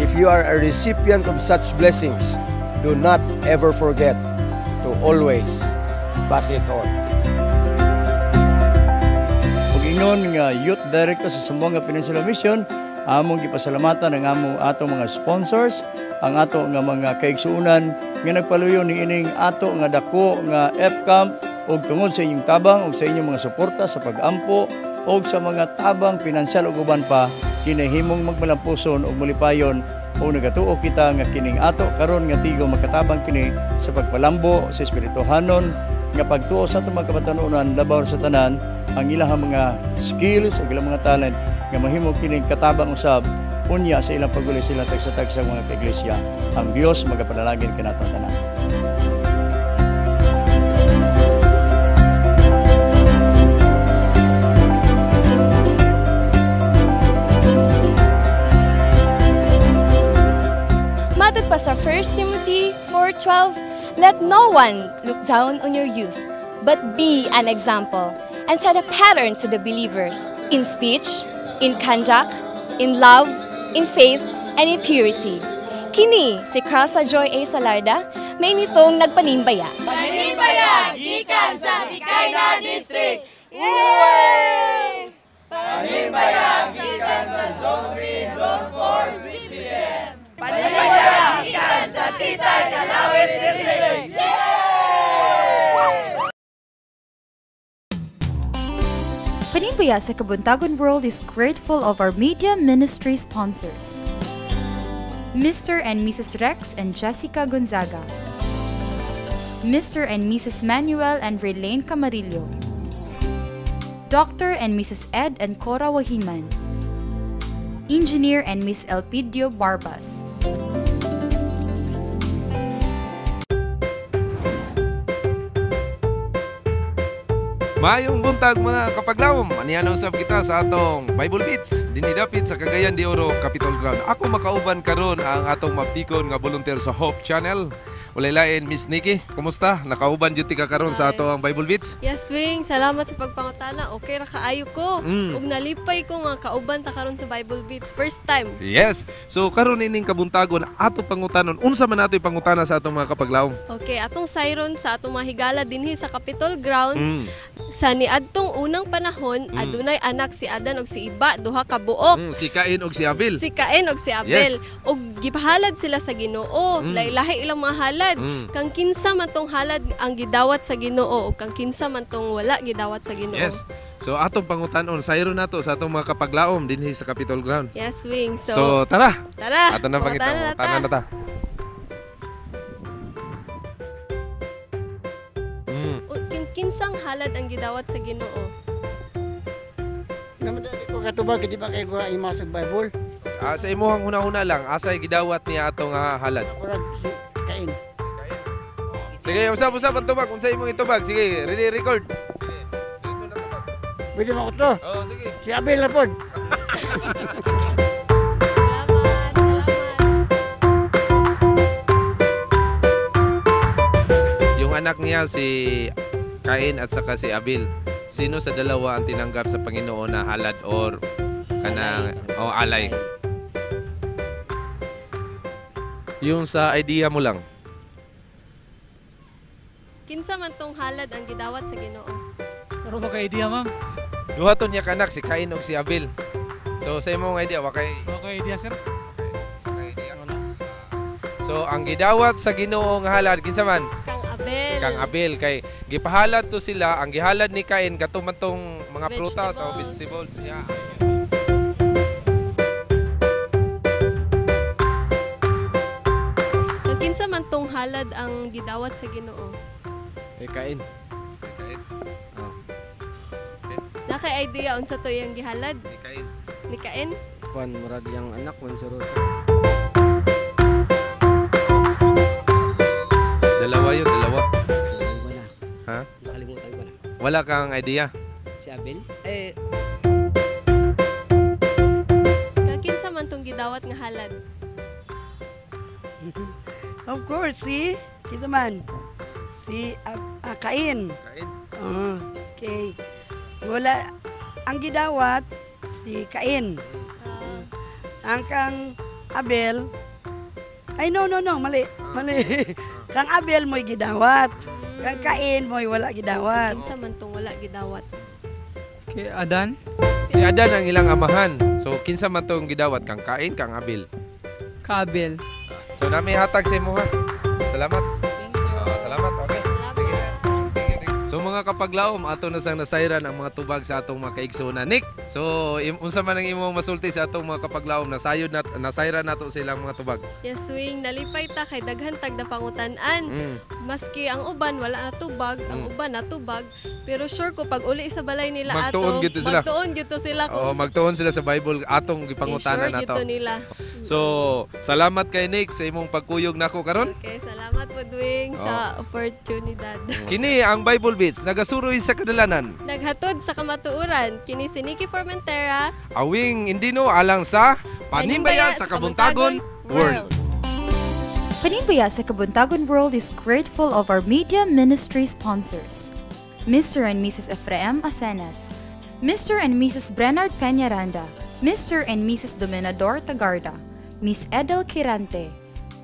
If you are a recipient of such blessings, do not ever forget to always pass it on.
Ug ingon nga Youth Director sa Zamboanga Peninsula Mission, among gipasalamatan ang among atong mga sponsors, ang ato nga mga kaigsuonan nga nagpaluyo niining ato nga dako nga F-Camp ug tungod sa inyong tabang ug sa inyong mga suporta sa pag-ampo ug sa mga tabang pinansyal ug uban pa kinahimong magmalampuson ug mulipayon o nagatuo kita nga kining ato karon nga tigo makatabang kini sa pagpalambo sa espirituhanon nga pagtuo sa atong mga kabatanunan labaw sa tanan ang ilahang mga skills ug ilang mga talent nga mahimo kining katabang usab unya sa ilang paguli sila tagsa-tagsa mga kaiglesia. Ang Dios magapanalangin kanato tanan.
Matod pa sa 1 Timothy 4:12, let no one look down on your youth, but be an example and set a pattern to the believers in speech, in conduct, in love, in faith, and in purity. Kini si Krasa Joy A. Salarda, may nitong nagpanimbaya.
Panimbaya gikan sa Sikayna District. Yay! Panimbaya gikan sa Zone 3, Zone 4, ZPM.
Panimbaya gikan sa Titay Kalawit District.
Panimbaya sa Kabuntagon World is grateful of our media ministry sponsors. Mr. and Mrs. Rex and Jessica Gonzaga. Mr. and Mrs. Manuel and Relane Camarillo. Dr. and Mrs. Ed and Cora Wahiman. Engineer and Miss Elpidio Barbas.
Maayong buntag mga kapaglawom. Anihan usab kita sa atong Bible Beats dinhi dapit sa Cagayan de Oro Capitol Ground. Ako makauban karon ang atong maptikon nga volunteer sa Hope Channel. Walay lain Miss Nikki, kumusta? Nakauban jud ka karon sa ato ang Bible Beats?
Yes, Wing. Salamat sa pagpangutana. Okay ra kaayo ko. Ug nalipay ko nga kauban ta karon sa Bible Beats first time.
Yes. So karon ining kabuntagon ato pangutanon unsa man ato ipangutana sa atong mga kapaglawom?
Okay, atong sayron sa atong mga higala dinhi sa Capitol Grounds. Sa niadtong unang panahon, adunay anak si Adan ug si Iba, duha ka buok.
Si Cain ug si Abel.
Si Cain ug si Abel.
Yes.
Ug gipahalad sila sa Ginoo. Lahi-lahi ilang mga halad. Kang kinsa man tong halad ang gidawat sa Ginoo ug kang kinsa man tong wala gidawat sa Ginoo.
Yes. So atong pangutanon sayro nato sa atong mga kapaglaom dinhi sa Capitol Ground.
Yes, Wing.
So tara.
Tara.
Ato na pangutana na ta.
Kinsang halad ang gidawat sa Ginoo?
Naman ko katubag di ba kay ko imasog Bible?
Sa imuhang huna-huna lang, asay gidawat niya atong halad?
Murag si Cain.
Sige, usab-usab ang tubag. Unsa imong itubag? Sige, ready record.
Pwede mo ko to?
Oo, sige.
Si Abel na pod.
Salamat, salamat.
Yung anak niya si Cain at saka si Abel. Sino sa dalawa ang tinanggap sa Panginoon na halad or kanang o alay? Yung sa idea mo lang.
Kinsa man tong halad ang gidawat sa Ginoo?
Pero ba kay idea, ma'am?
Duha to niya kanak si Cain ug si Abel. So sa imong idea wa kay
Okay idea, sir.
Okay, idea. So ang gidawat sa Ginoo nga halad kinsa man?
Kang Abel.
Kang Abel kay gipahalad to sila, ang gihalad ni Cain kato man tong mga prutas o vegetables. Yeah.
Kang kinsa man tong halad ang gidawat sa Ginoo?
Kay Cain.
Kay Cain. Oh.
Na kay idea unsa to iyang gihalad?
Ni Cain.
Ni Cain?
Kuan murag yang anak man suro.
Dalawa yun, dalawa. Ha?
Nakalimutan ko na.
Wala kang idea?
Si Abel? Eh.
Kakinsa man tong gidawat nga halad?
Of course, si kinsa man? Si Cain.
Cain.
Okay. Wala ang gidawat si Cain. Ang kang Abel. Ay no, mali. Mali. Kang Abel mo'y gidawat. Kang Cain mo'y wala gidawat.
Kinsa man tong wala gidawat?
Kay Adan?
Si Adan ang ilang amahan. So kinsa man tong gidawat, kang Cain, kang Abel?
Ka Abel.
So nami hatag sa imo ha. Salamat. Salamat. Okay. Sige. Thank you, thank you. So mga kapaglaom, ato na sang nasayran ang mga tubag sa atong mga kaigsuonan. Nick, so unsa man ang imong masulti sa atong mga kapaglaom, nasayod na nasayran nato sa ilang mga tubag?
Yes, Wing, nalipay ta kay daghan tag napangutan-an. Maski ang uban wala natubag, ang uban natubag, pero sure ko pag uli sa balay nila
Magtuon
ato,
gyud to sila.
magtuon gyud to sila kung
Oo, magtuon sila sa Bible atong gipangutana
sure gyud
nato.
to nila.
So, salamat kay Nick sa imong pagkuyog nako karon.
Okay, salamat po, Wing, sa oportunidad.
Kini ang Bible Beats nagasuroy sa kadalanan.
Naghatod sa kamatuoran, kini si Nikki Formentera,
Awing Indino alang sa Panimbaya sa Kabuntagon World.
Panimbaya sa Kabuntagon World is grateful of our media ministry sponsors: Mr. and Mrs. Ephraim Asenas, Mr. and Mrs. Bernard Peñaranda, Mr. and Mrs. Dominador Tagarda, Miss Edel Quirante,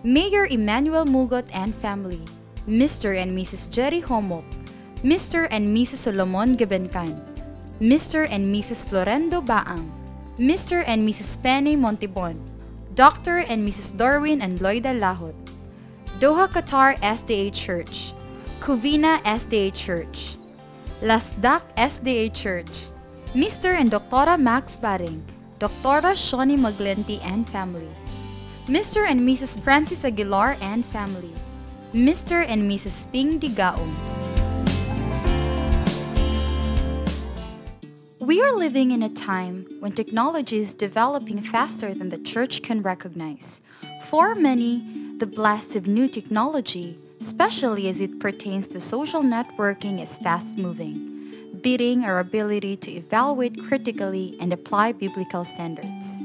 Mayor Emmanuel Mugot and family, Mr. and Mrs. Jerry Homop, Mr. and Mrs. Solomon Gebencan, Mr. and Mrs. Florendo Baang, Mr. and Mrs. Penny Montibon, Dr. and Mrs. Darwin and Loida Lahot, Doha Qatar SDA Church, Covina SDA Church, Lasdak SDA Church, Mr. and Dr. Max Baring, Dr. Shawnee Maglenti and family, Mr. and Mrs. Francis Aguilar and family, Mr. and Mrs. Ping Digaong. We are living in a time when technology is developing faster than the church can recognize. For many, the blast of new technology, especially as it pertains to social networking, is fast moving, beating our ability to evaluate critically and apply biblical standards.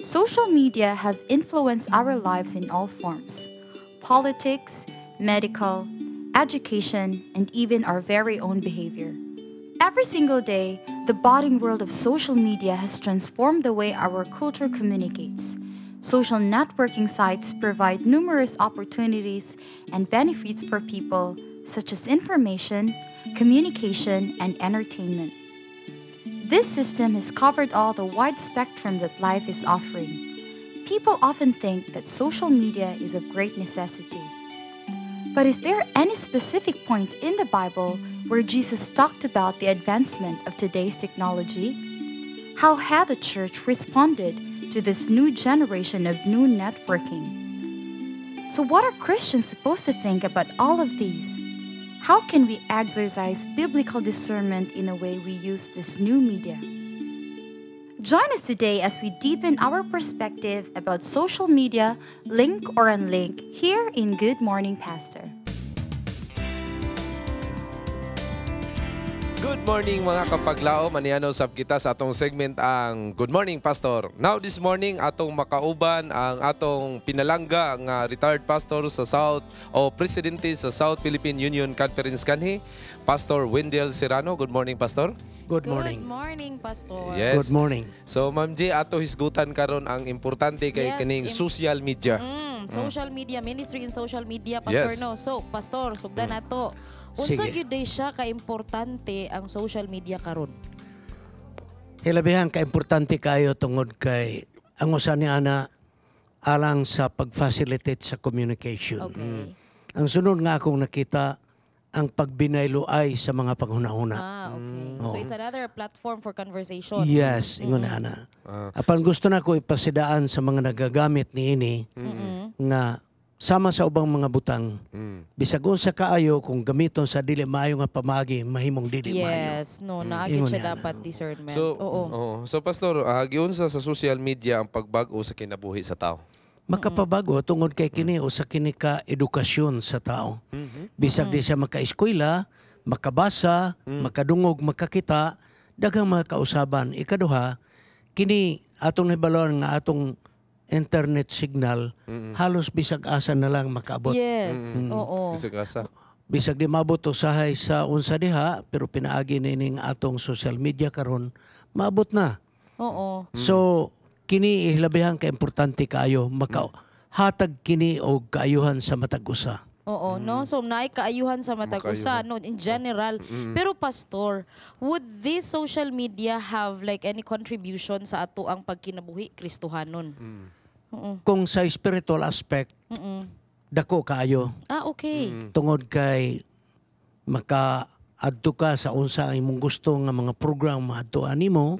Social media have influenced our lives in all forms: politics, medical, education, and even our very own behavior. Every single day, the budding world of social media has transformed the way our culture communicates. Social networking sites provide numerous opportunities and benefits for people, such as information, communication, and entertainment. This system has covered all the wide spectrum that life is offering. People often think that social media is of great necessity. But is there any specific point in the Bible where Jesus talked about the advancement of today's technology? How had the church responded to this new generation of new networking? So, what are Christians supposed to think about all of these? How can we exercise biblical discernment in the way we use this new media? Join us today as we deepen our perspective about social media, link or unlink, here in Good Morning Pastor.
Good morning, mga kapaglaom. Aniano sab kita sa atong segment ang Good Morning Pastor. Now this morning, atong makauban ang atong pinalangga nga retired pastor sa South o presidente sa South Philippine Union Conference kanhi, Pastor Wendell Serrano. Good morning, Pastor.
Good morning.
Good morning, Pastor.
Yes.
Good morning.
So Ma'am G, ato hisgutan karon ang importante kay kining social media.
Social media, ministry in social media, Pastor, no. So, Pastor, sugdan nato. Unsa
Sige.
gyud day siya ka-importante ang social media karon?
Hilabihan ka-importante kayo tungod kay ang usa ni ana alang sa pag-facilitate sa communication. Ang sunod nga akong nakita ang pagbinayluay sa mga panghuna-huna.
Ah, okay. So
Oo.
it's another platform for conversation.
Yes, ingon na ana. Apan gusto na ko ipasidaan sa mga nagagamit niini nga sama sa ubang mga butang, bisag unsa kaayo kung gamiton sa dili maayo nga pamaagi, mahimong dili maayo.
Yes, no, naa gyud
Ingon
siya
ni ana.
dapat discernment.
So,
Oo.
oo. So Pastor, giunsa sa social media ang pagbag-o sa kinabuhi sa tao?
Makapabago tungod kay kini usa kini ka edukasyon sa tao. Bisag di siya makaeskwela, makabasa, makadungog, makakita, daghang mga kausaban. Ikaduha, kini atong nahibalon nga atong internet signal halos bisag asa na lang makaabot.
Yes, oo.
Bisag asa.
Bisag di maabot usahay sa unsa diha, pero pinaagi nining atong social media karon, maabot na.
Oo.
So kini ihilabihan ka importante kaayo maka hatag kini og kaayuhan sa matag usa.
Oo, no? So naay kaayuhan sa matag usa, no, in general. Pero Pastor, would this social media have like any contribution sa ato ang pagkinabuhi Kristohanon?
Kung sa spiritual aspect, dako kaayo.
Ah, okay.
Tungod kay maka adto ka sa unsa ang imong gusto nga mga program maadtoan nimo.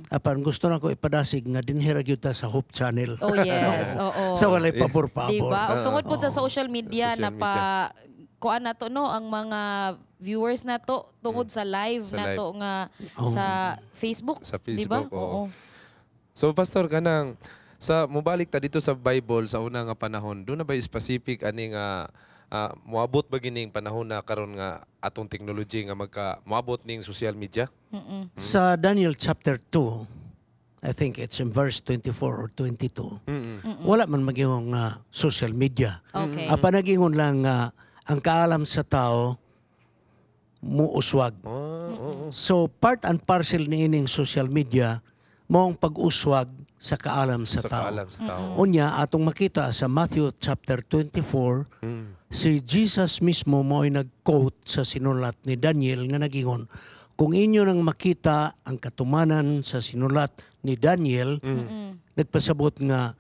Apan gusto nako ipadasig nga dinhi ra gyud ta sa Hope Channel.
Oh yes, oo.
Sa walay pabor-pabor.
Diba? O tungod po sa social media
Social
na pa kuan nato, no, ang mga viewers nato tungod sa live
Sa
nato
live.
nga
Oo.
sa Facebook,
Sa
diba?
Facebook, oo. So pastor, kanang sa mobalik ta dito sa Bible sa una nga panahon, doon na ba specific ani nga moabot ba gining panahon na karon nga atong technology nga magka moabot ning social media?
Sa Daniel chapter 2, I think it's in verse 24 or 22. Wala man mag-ingon nga social media.
Okay.
Apan nag-ingon lang nga ang kaalam sa tao muuswag. So part and parcel niining social media mao ang pag-uswag sa kaalam sa
Sa
tao.
kaalam sa tao.
Unya atong makita sa Matthew chapter 24, si Jesus mismo mo'y nag-quote sa sinulat ni Daniel nga nagingon, kung inyo nang makita ang katumanan sa sinulat ni Daniel, nagpasabot nga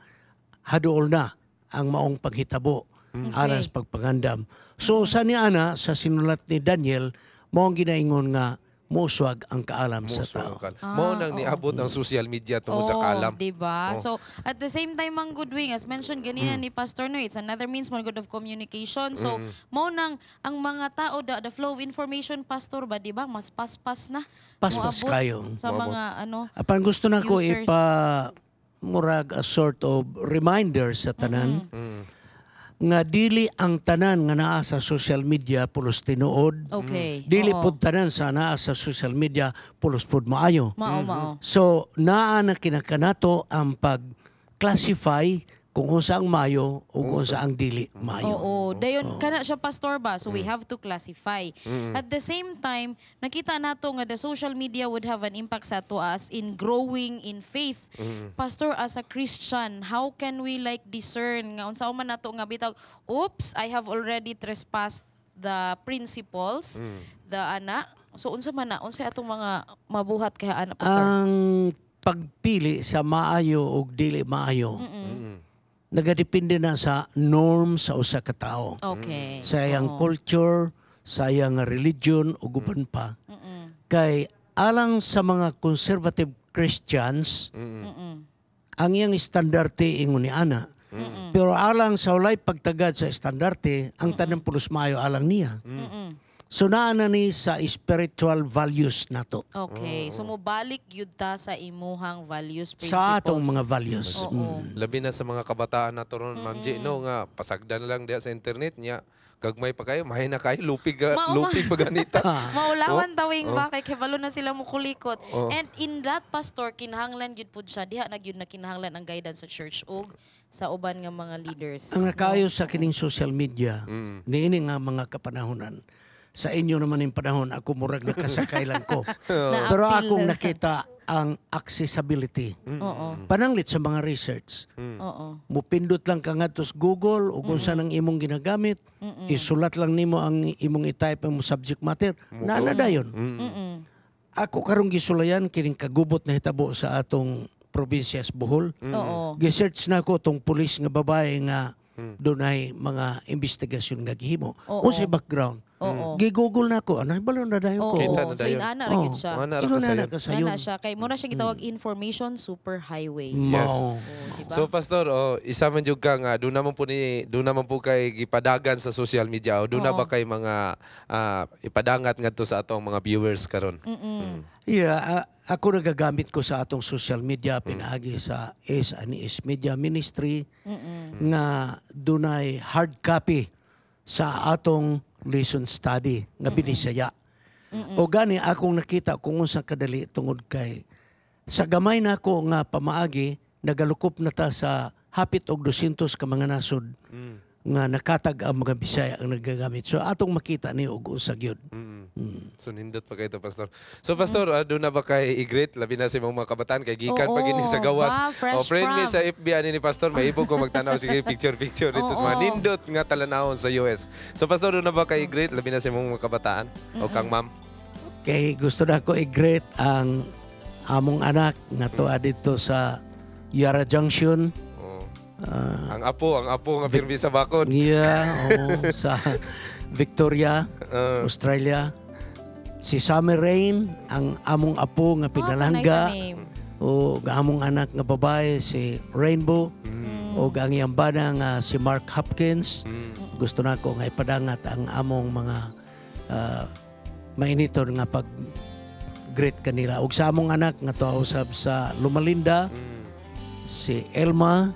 haduol na ang maong paghitabo alang sa pagpangandam. So sa ni ana sa sinulat ni Daniel, mao ang ginaingon nga muuswag ang kaalam sa tao.
Mao nang niabot ang social media tungod sa
Oo,
kaalam.
Diba?
Oo.
So, at the same time, ang good wing, as mentioned ganina ni Pastor Noy, it's another means man good of communication. So, mao nang ang mga tao, the flow of information, Pastor ba, diba? Mas paspas na.
Paspas
Moabot
kayo.
sa
Moabot.
mga ano,
Apan gusto na ko
users.
ipa murag a sort of reminder sa tanan nga dili ang tanan nga naa sa social media pulos tinuod.
Okay.
Dili
Oo.
pud tanan sa naa sa social media pulos pud maayo.
Mao, mao.
So naa na kinakanato ang pag-classify kung unsa ang maayo o kung unsa ang dili maayo.
Oo, dayon kana siya, Pastor ba. So we have to classify. At the same time, nakita nato nga the social media would have an impact sa ato as in growing in faith. Pastor, as a Christian, how can we like discern nga unsa man nato nga bitaw, oops, I have already trespassed the principles, the ana. So unsa man na, unsa atong mga mabuhat kay ana, Pastor?
Ang pagpili sa maayo o dili maayo nagadepende na sa norm sa usa ka tawo. Sa iyang culture, sa iyang religion ug uban pa. Kay alang sa mga conservative Christians, ang iyang estandarte ingon ni ana. Pero alang sa walay pagtagad sa estandarte, ang tanang pulos maayo alang niya. So naa na ni sa spiritual values nato.
Okay. So mobalik gyud ta sa imuhang values, principles.
Sa atong mga values.
Oo.
Labi na sa mga kabataan nato ron, Ma'am G, no, nga pasagdan na lang diya sa internet niya. Gagmay pa kayo, mahay na kayo, lupig, lupig pa ganita.
Maulawan
Oh,
tawing
oh.
ba kay kabalo na sila mukulikot.
Oh.
And in that, Pastor, kinahanglan gyud pud siya. Diha na gyud na kinahanglan ang guidance sa church ug sa uban nga mga leaders.
Ang nakaayo sa kining social media, niini nga mga kapanahonan. Sa inyo naman yung panahon, ako murag nakasakay lang ko. Pero
Na-appeal
akong
na.
nakita ang accessibility. Pananglit sa mga research. Mupindot lang ka ngadto sa Google o kung saan ang imong ginagamit, isulat lang nimo ang imong i-type ang subject matter. Naa na dayon. Ako karong gisulayan kining kagubot na hitabo sa atong probinsya sa Bohol. Gisearch na ko tong pulis nga babae nga dunay mga investigasyon nga gihimo. Unsay background? Gi-Google na ko, ano balo na dayon ko.
Kita na
So
dayon.
inana ra gyud siya.
Inana ra
Ingon
kasayon.
na kasayon.
Inana siya kay muna siya gitawag information superhighway.
Yes.
Mao.
Diba?
So pastor, oh, isa man jud ka nga doon naman po kay gipadagan sa social media o doon na ba kay mga ipadangat ngadto sa atong mga viewers karon?
Yeah, ako nagagamit ko sa atong social media pinaagi sa S and S Media Ministry nga dunay hard copy sa atong lesson study nga binisaya. O gani akong nakita kung unsa kadali tungod kay sa gamay nako nga pamaagi nagalukop na ta sa hapit og 200 ka mga nasod nga nakatag ang mga Bisaya ang nagagamit. So atong makita ni og unsa gyud.
So nindot pa kayo to, pastor. So pastor, doon na ba kay i-greet labi na sa imong mga kabataan kay gikan
Oo,
pa gini sa gawas.
ba, fresh
O friend me
from.
sa FB ani ni pastor, mahibog ko magtanaw sige picture picture dito sa mga nindot nga talanawon sa US. So pastor, doon na ba kay i-greet labi na sa imong mga kabataan o kang ma'am?
Kay gusto na ko i-greet ang among anak nga tuwa dito sa Yara Junction.
Oo. Ang apo nga pirmi sa bakod.
Yeah, oo, sa Victoria, Australia. Si Summer Rain, ang among apo nga pinalangga.
Oh, nice name.
O ang among anak nga babae si Rainbow. O ang iyang bana nga si Mark Hopkins. Gusto nako nga ipadangat ang among mga mainiton nga pag greet kanila. Og sa among anak nga tuwa usab sa Lumalinda, si Elma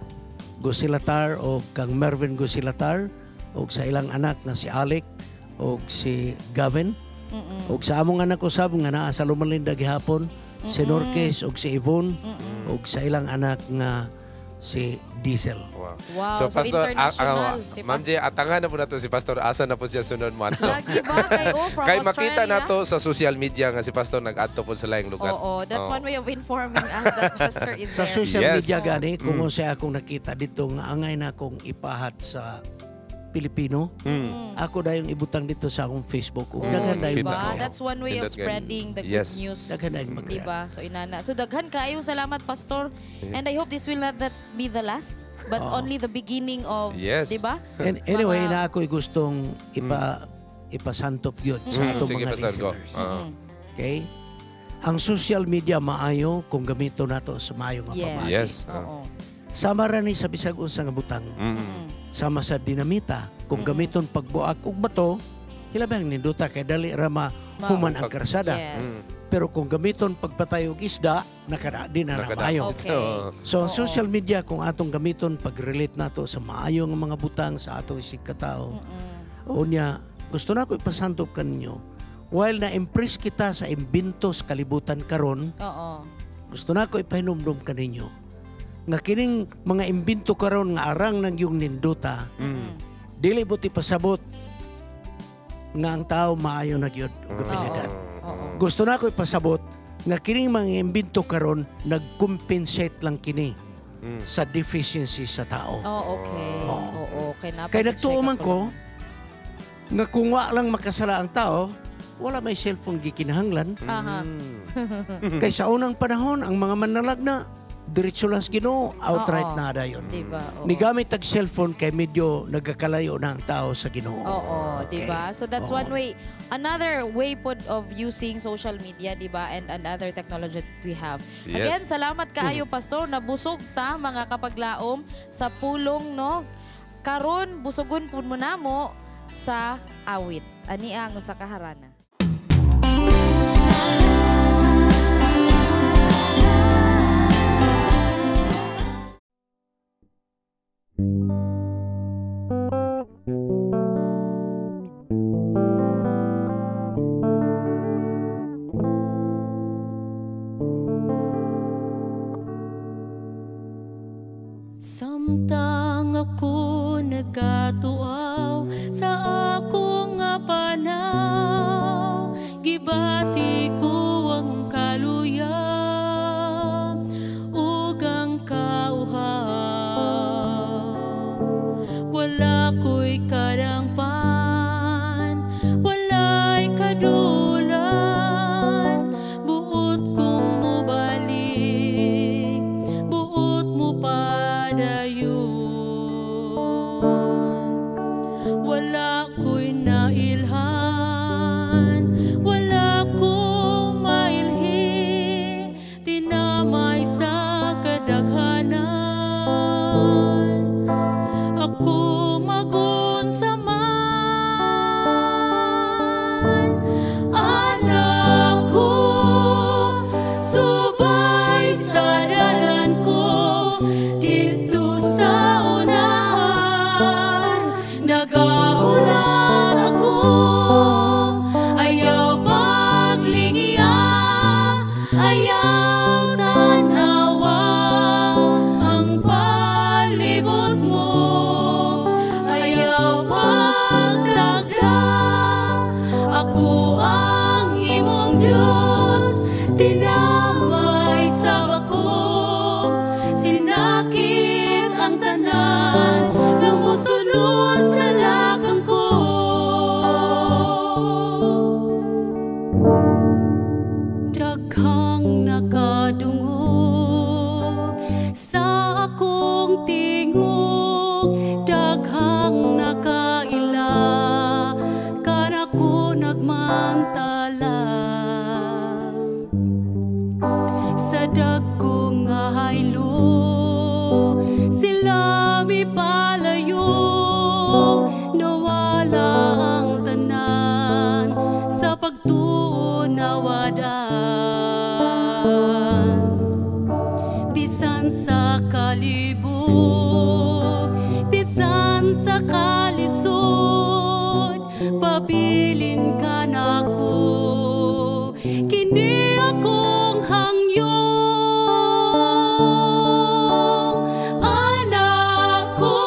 Gusilatar o kang Mervin Gusilatar, og sa ilang anak na si Alec og si Gavin. Og sa among anak usab nga naa sa Lumalinda gihapon, si Norkes og si Yvonne, og sa ilang anak nga si Diesel.
Wow.
Wow, so
Pastor,
international si
Ma'am J, atangan na po nato si Pastor. Asa na po siya sunod mo ato.
Lagi ba kay from
Kay makita
Australia?
nato sa social media nga si Pastor nag-adto po sa laing lugar.
Oo, that's
Oo.
one way of informing us that Pastor is
Sa
there.
social media gani, kung unsay akong nakita dito nga angay na akong ipahat sa Pilipino, ako dayong ibutang dito sa akong Facebook. Ug daghan dayong
Diba?
mag-react.
That's one way of spreading the good
Yes.
news.
Daghan dayong mag-react.
Diba? So inana. So daghan kaayo salamat Pastor. And I hope this will not that be the last, but
Oo.
only the beginning of, diba?
And anyway, na ako'y gustong ipasantop yun sa atong
Sige,
mga
Pastor, go.
listeners.
Oo.
Okay? Ang social media maayo kung gamito nato sa maayo nga
Yes.
pamaagi.
Yes.
Oo.
Sama ra ni sa bisag unsa nga butang. Sama sa dinamita, kung gamiton pagbuak og bato, hilabi ang ninduta kay dali ra mahuman ang karsada.
Yes.
Pero kung gamiton pagpatay og isda, nakada di na
Nakada.
maayo.
Okay.
Oo.
So ang social media kung atong gamiton pag-relate nato sa maayo nga mga butang sa atong isig katao. Unya, gusto na ko ipasantop kaninyo. While na-impress kita sa imbento sa kalibutan karon,
Oo.
gusto na ko ipahinumdum kaninyo nga kining mga imbento karon nga arang nang yung nindota, dili buti pasabot nga ang tao maayo na gyud og abilidad. Gusto na ko ipasabot nga kining mga imbento karon nag-compensate lang kini sa deficiency sa tao.
Oh, okay. Oo, okay. Napa-
Kay nagtuo man ko nga kung wa lang makasala ang tao, wala may cellphone gikinahanglan.
Aha.
Kay sa unang panahon ang mga manalag na diretso lang sa Ginoo, outright
Oo.
na dayon.
Diba? Oo.
Nigamit ang cellphone kay medyo nagkakalayo na ang tao sa Ginoo.
Oo, 'di ba? So that's
Oo.
one way, another way pod of using social media, 'di ba? And another technology that we have.
Yes.
Again, salamat kaayo Pastor, nabusog ta mga kapaglaom sa pulong no. Karon busogon pud mo namo sa awit. Ani ang usa ka harana.
Samtang ako nagkatuaw sa akong nga panaw, gibati ko ang kaluya ug ang kauhaw. Wala ko'y kadangpan, wala'y kadulan, buot kong mobalik, buot mo padayon. Wala ko'y nailhan, wala kong mailhi, tinamay sa kadaghanan. Ako magunsa man, anak ko, subay sa dalan ko, dito sa unahan, nagahulat ako, ayaw paglingiya, ayaw tanawa, ang palibot mo, ayaw paglagda, ako ang imong Diyos, tinamay sa bako, sinakit ang tanan, nga mosulod sa lakang ko.
Pabilin ka nako, kini akong hangyo. Anak ko,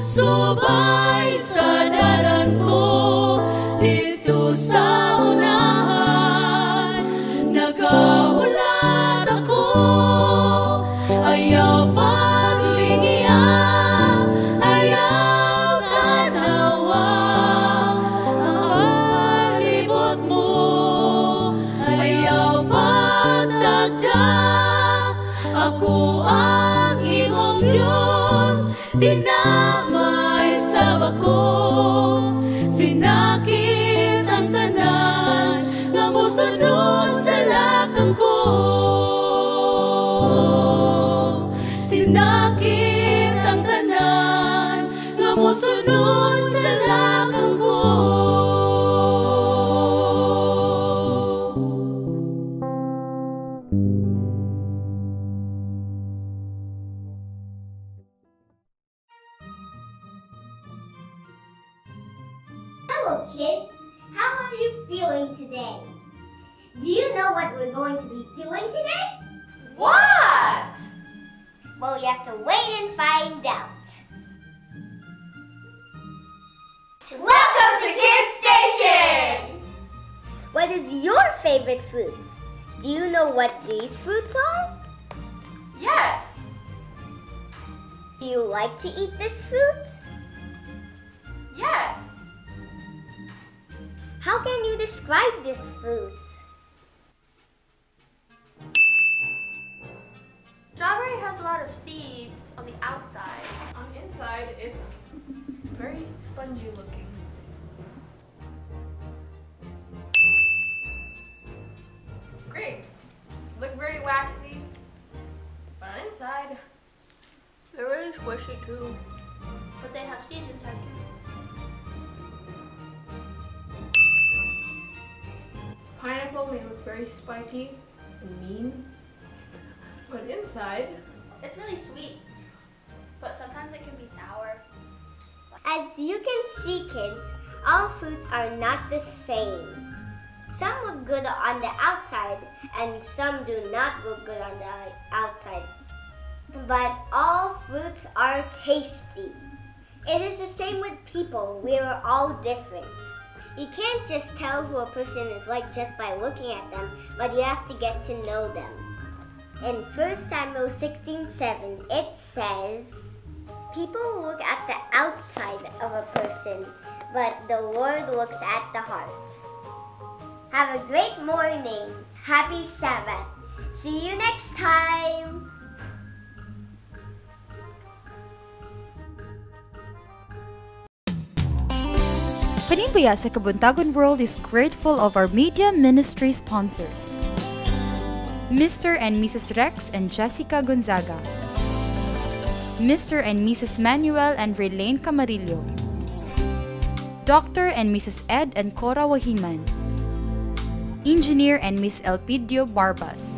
subay sa dalan ko dito sa unahan, nagahulat ako, ayaw paglingiya, ayaw tanawa ang palibot mo, ayaw pagtagda, ako ang imong Diyos, tinamay sa bako, sinakit ang tanan nga mosunod sa lakang ko. Sinakit ang tanan nga mosunod sa lakang ko.
Hello, kids. How are you feeling today? Do you know what we're going to be doing today?
What?
Well, you have to wait and find out. Welcome to Kids Station! What is your favorite fruit? Do you know what these fruits are?
Yes!
Do you like to eat this fruit?
Yes!
How can you describe this fruit?
Strawberry has a lot of seeds on the outside.
On the inside, it's very spongy looking. Grapes look very waxy, but on the inside,
they're really squishy too. But they have seeds inside too.
Pineapple may look very spiky and mean, but inside,
it's really sweet, but sometimes it can be sour.
As you can see, kids, all fruits are not the same. Some look good on the outside and some do not look good on the outside. But all fruits are tasty. It is the same with people. We are all different. You can't just tell who a person is like just by looking at them, but you have to get to know them. In 1 Samuel 16:7, it says, "People look at the outside of a person, but the Lord looks at the heart." Have a great morning. Happy Sabbath. See you next time.
Panimbaya sa Kabuntagon World is grateful of our media ministry sponsors, Mr. and Mrs. Rex and Jessica Gonzaga, Mr. and Mrs. Manuel and Relane Camarillo, Dr. and Mrs. Ed and Cora Wahiman, Engineer and Miss Elpidio Barbas.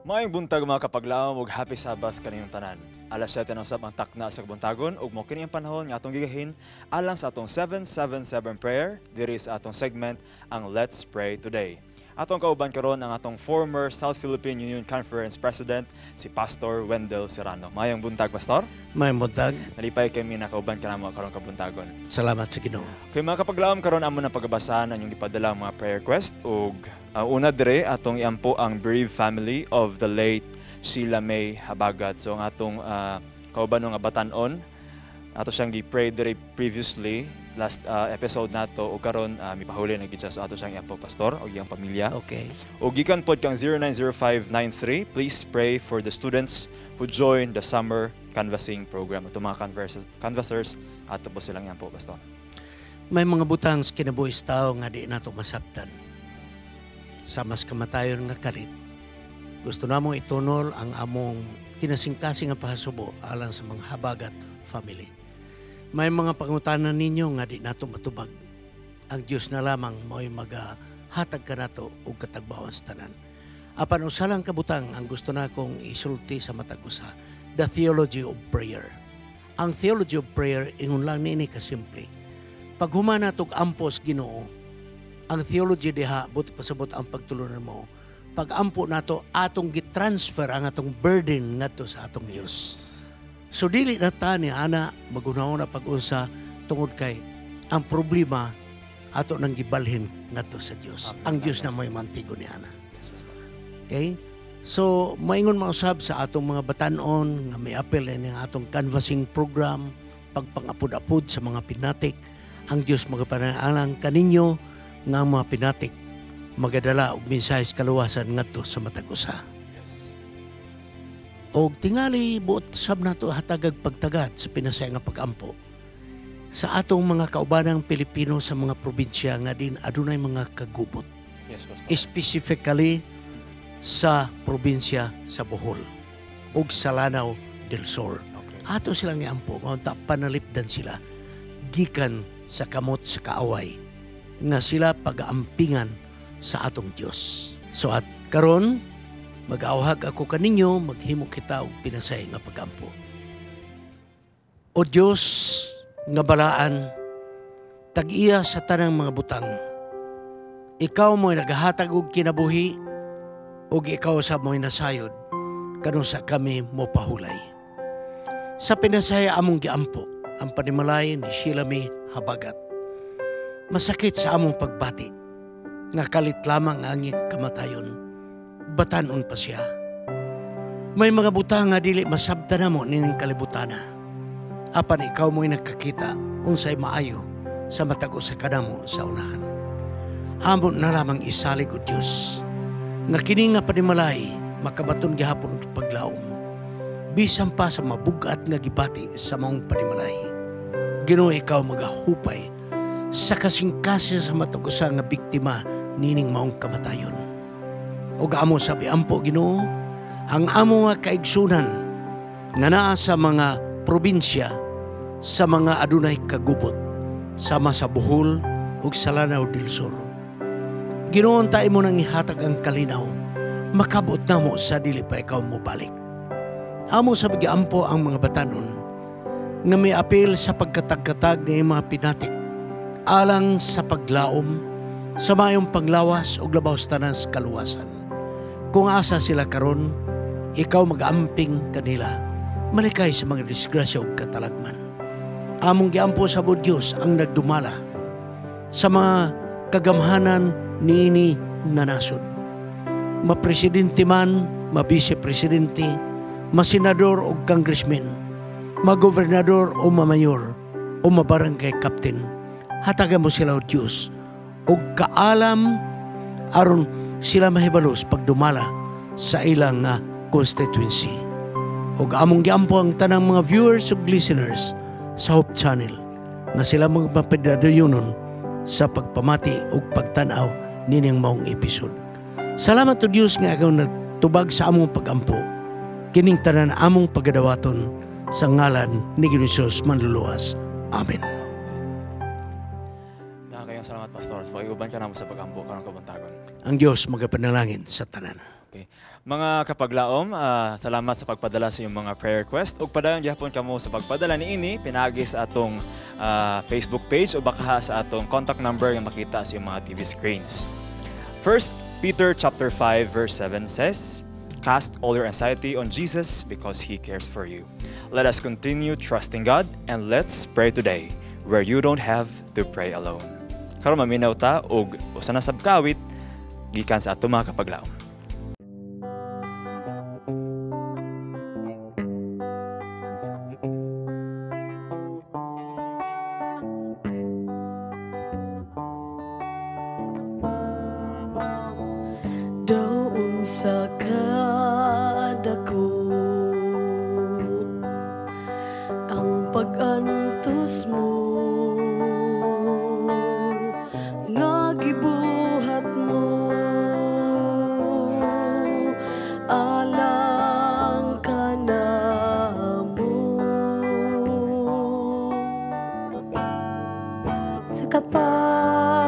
Maayong buntag mga kapaglaom ug happy Sabbath kaninyong tanan. Alas 7 na usab ang takna sa kabuntagon ug mao kini ang panahon nga atong gigahin alang sa atong 777 prayer diri sa atong segment ang Let's Pray Today. Atong kauban karon ang atong former South Philippine Union Conference President si Pastor Wendell Serrano. Maayong buntag, Pastor.
Maayong buntag.
Nalipay kami nakauban ka namo karong kabuntagon.
Salamat sa Ginoo.
Kay mga kapaglaom karon amo na pagabasahan ang inyong gipadala mga prayer request ug una dire atong iampo ang bereaved family of the late Sheila May Habagat. So ang atong kauban nga batan-on ato siyang gi-pray dire previously last episode nato ug karon mipahuli na gid siya, so ato siyang iampo, Pastor, ug iyang pamilya.
Okay.
Ug gikan pod kang 090593, please pray for the students who join the summer canvassing program. Ato mga canvassers ato po silang iampo, Pastor.
May mga butang sa kinabuhi sa tao nga di nato masabtan. Sa mas kamatayon nga kalit, gusto namong itunol ang among kinasingkasing nga pahasubo alang sa mga Habagat family. May mga pangutana ninyo nga di nato matubag. Ang Dios na lamang mo'y magahatag kanato og katagbawan sa tanan. Apan usa lang kabutang ang gusto nakong isulti sa matag usa, the theology of prayer. Ang theology of prayer ingon lang niini kasimple. Pag human natog ampo sa Ginoo, ang theology diha buot pasabot ang pagtulunan mo. Pag ampo nato atong gitransfer ang atong burden ngadto sa atong Dios. So dili na ta ni ana magunahon na pag-unsa tungod kay ang problema ato nang gibalhin ngadto sa Dios. Ang Dios na may mantigo ni ana.
Yes, Pastor.
Okay? So maingon mausab sa atong mga batanon nga may apel ini ang atong canvassing program, pagpangapud-apud sa mga pinatik, ang Dios magapanaalang kaninyo nga ang mga pinatik magadala og mensahe sa kaluwasan ngadto sa matag usa.
Yes.
Og tingali buot sab nato hatagag pagtagad sa pinasay nga pagampo sa atong mga kaubanang Pilipino sa mga probinsya nga din adunay mga kagubot.
Yes, Pastor.
Specifically sa probinsya sa Bohol ug sa Lanao del Sur. Ato silang iampo nga unta panalipdan sila gikan sa kamot sa kaaway nga sila pagaampingan sa atong Dios. So at karon mag-auhag ako kaninyo, maghimo kita og pinasay nga pagampo. O Dios nga balaan, tag-iya sa tanang mga butang. Ikaw mo'y naghahatag og kinabuhi ug ikaw sa mo'y nasayod kanusa kami mopahulay. Sa pinasaya among giampo ang panimalay ni Sheila May Habagat. Masakit sa among pagbati nga kalit lamang ang iyang kamatayon, batanon pa siya. May mga butang nga dili masabtan namo nining kalibutana. Apan ikaw mo'y nakakita unsay maayo sa matag usa kanamo sa unahan. Amo na lamang isalig o Dios nga kini nga panimalay makabaton gihapon og paglaom bisan pa sa mabugat nga gibati sa maong panimalay. Ginoo, ikaw magahupay sa kasing-kasing sa matag usa nga biktima nining maong kamatayon. Ug amo sabi ampo Ginoo, ang amo nga kaigsunan nga naa sa mga probinsya, sa mga adunay kagubot, sama sa Bohol ug sa Lanao del Sur. Ginoo, unta imo nang ihatag ang kalinaw, makabot namo sa dili pa ikaw mobalik. Amo sa giampo ang mga batanon nga may apil sa pagkatag-katag ni mga pinatik alang sa paglaom sa mayong panglawas ug labaw sa tanan sa kaluwasan. Kung asa sila karon, ikaw mag-amping kanila, malikay sa mga disgrasya ug katalagman. Among giampo sa Diyos ang nagdumala sa mga kagamhanan niini nga nasod. Mapresidente man, mabise-presidente, masenador o congressman, magobernador o mamayor o mabarangay captain, hatagan mo sila o Diyos og kaalam aron sila mahibalos pagdumala sa ilang constituency. Og among giampo ang tanang mga viewers ug listeners sa Hope Channel nga sila mga mapadayonon sa pagpamati ug pagtan-aw nining maong episode. Salamat to Dios nga ikaw nagtubag sa among pagampo. Kining tanan among pagadawaton sa ngalan ni Ginoong Hesus manluluwas. Amen.
Daghang salamat, Pastor. So, uban ka namo sa pagampo karong kabuntagon.
Ang Dios magapanalangin sa tanan.
Okay. Mga kapaglaom, salamat sa pagpadala sa iyong mga prayer request. Ug padayon gihapon kamo sa pagpadala niini pinaagi sa atong Facebook page o baka sa atong contact number nga makita sa iyong mga TV screens. 1 Peter chapter 5 verse 7 says, "Cast all your anxiety on Jesus because He cares for you." Let us continue trusting God and let's pray today where you don't have to pray alone. Karon maminaw ta og usa na sab ka awit gikan sa atong mga kapaglaom.
Daw unsa kadako ang pag-antos mo nga gibuhat mo alang kanamo.
Sa kapal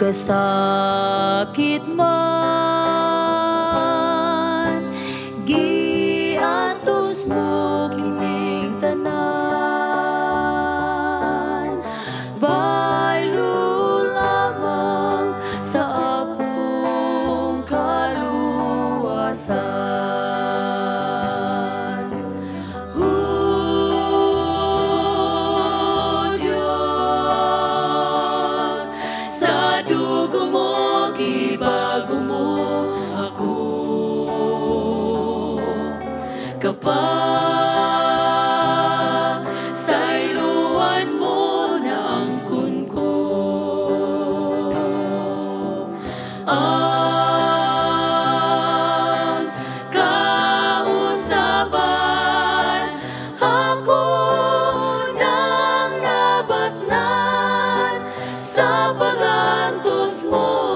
Kasakit man, giantos mo kining tanan. Baylo lamang sa akong kaluwasan. O Diyos, sa dugo mo gibago mo ako. Kapasayloan mo na angkon ko. Ang kausaban ako nang nabatnan sa pagantos mo.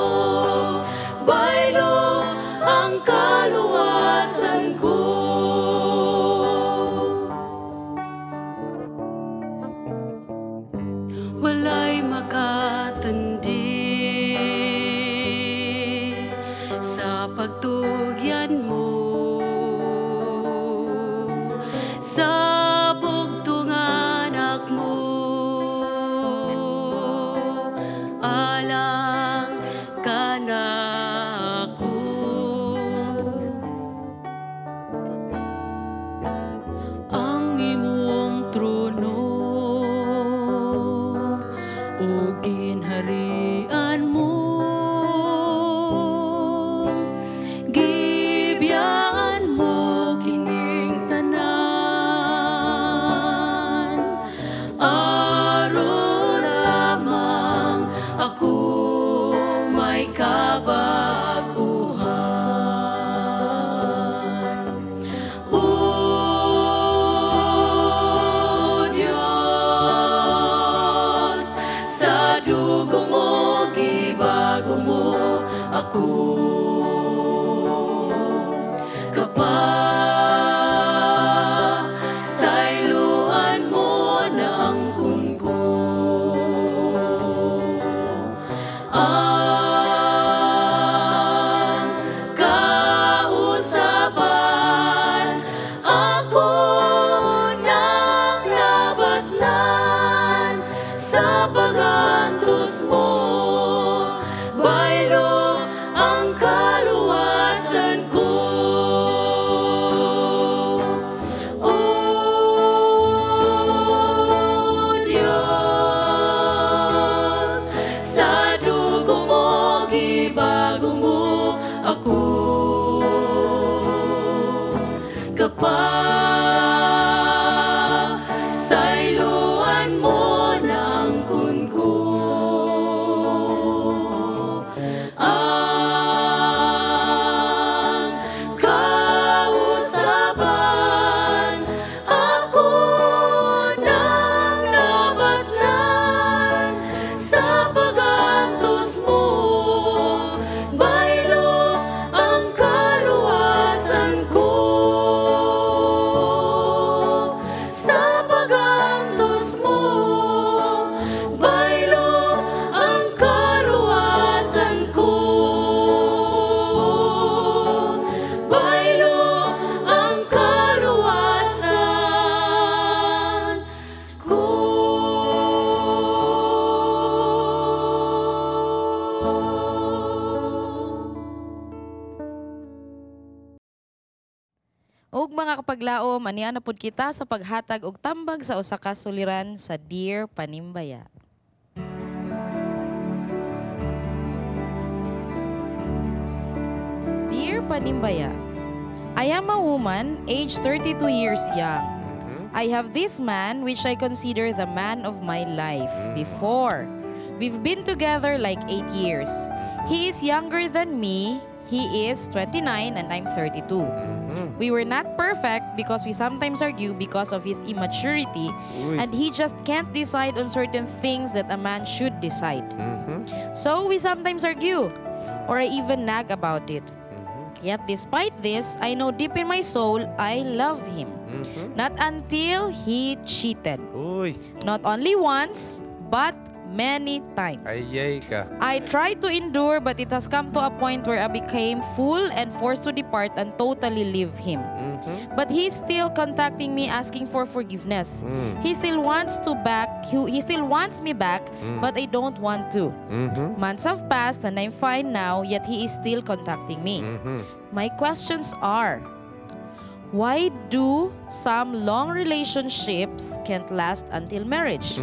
Baylo ang kaluwasan ko. Walay makatandi sa pagtugyan mo, sa bugtong anak mo, alang kanako. Ang imong trono o ginharian mo, gibiyaan mo kining tanan, aron lamang ako may kabaguhan. O Diyos, sa dugo mo gibago mo ako. Kapasayloan mo na angkon ko. Ang kausaban ako nang nabatnan sa pagantos mo. Baylo ang kaluwasan ko. O Diyos, sa dugo mo gibago mo ako. Kapasayloan mo na angkon ko. Ang kausaban ako nang nabatnan sa pagantos mo. Baylo ang kaluwasan ko. Sa pagantos mo, baylo ang kaluwasan ko. Baylo ang kaluwasan ko.
Ug mga kapaglaom, ania na pud kita sa paghatag og tambag sa usa ka suliran sa Dear Panimbaya. Dear Panimbaya, I am a woman aged 32 years young. I have this man which I consider the man of my life before. We've been together like 8 years. He is younger than me. He is 29 and I'm 32. We were not perfect because we sometimes argue because of his immaturity
Uy.
and he just can't decide on certain things that a man should decide. So we sometimes argue or I even nag about it. Yet despite this, I know deep in my soul I love him. Not until he cheated.
Uy.
Not only once, but many times.
Ayay ka.
I tried to endure, but it has come to a point where I became full and forced to depart and totally leave him. But he's still contacting me asking for forgiveness. He still wants to back he still wants me back, but I don't want to. Months have passed and I'm fine now, yet he is still contacting me. My questions are, why do some long relationships can't last until marriage?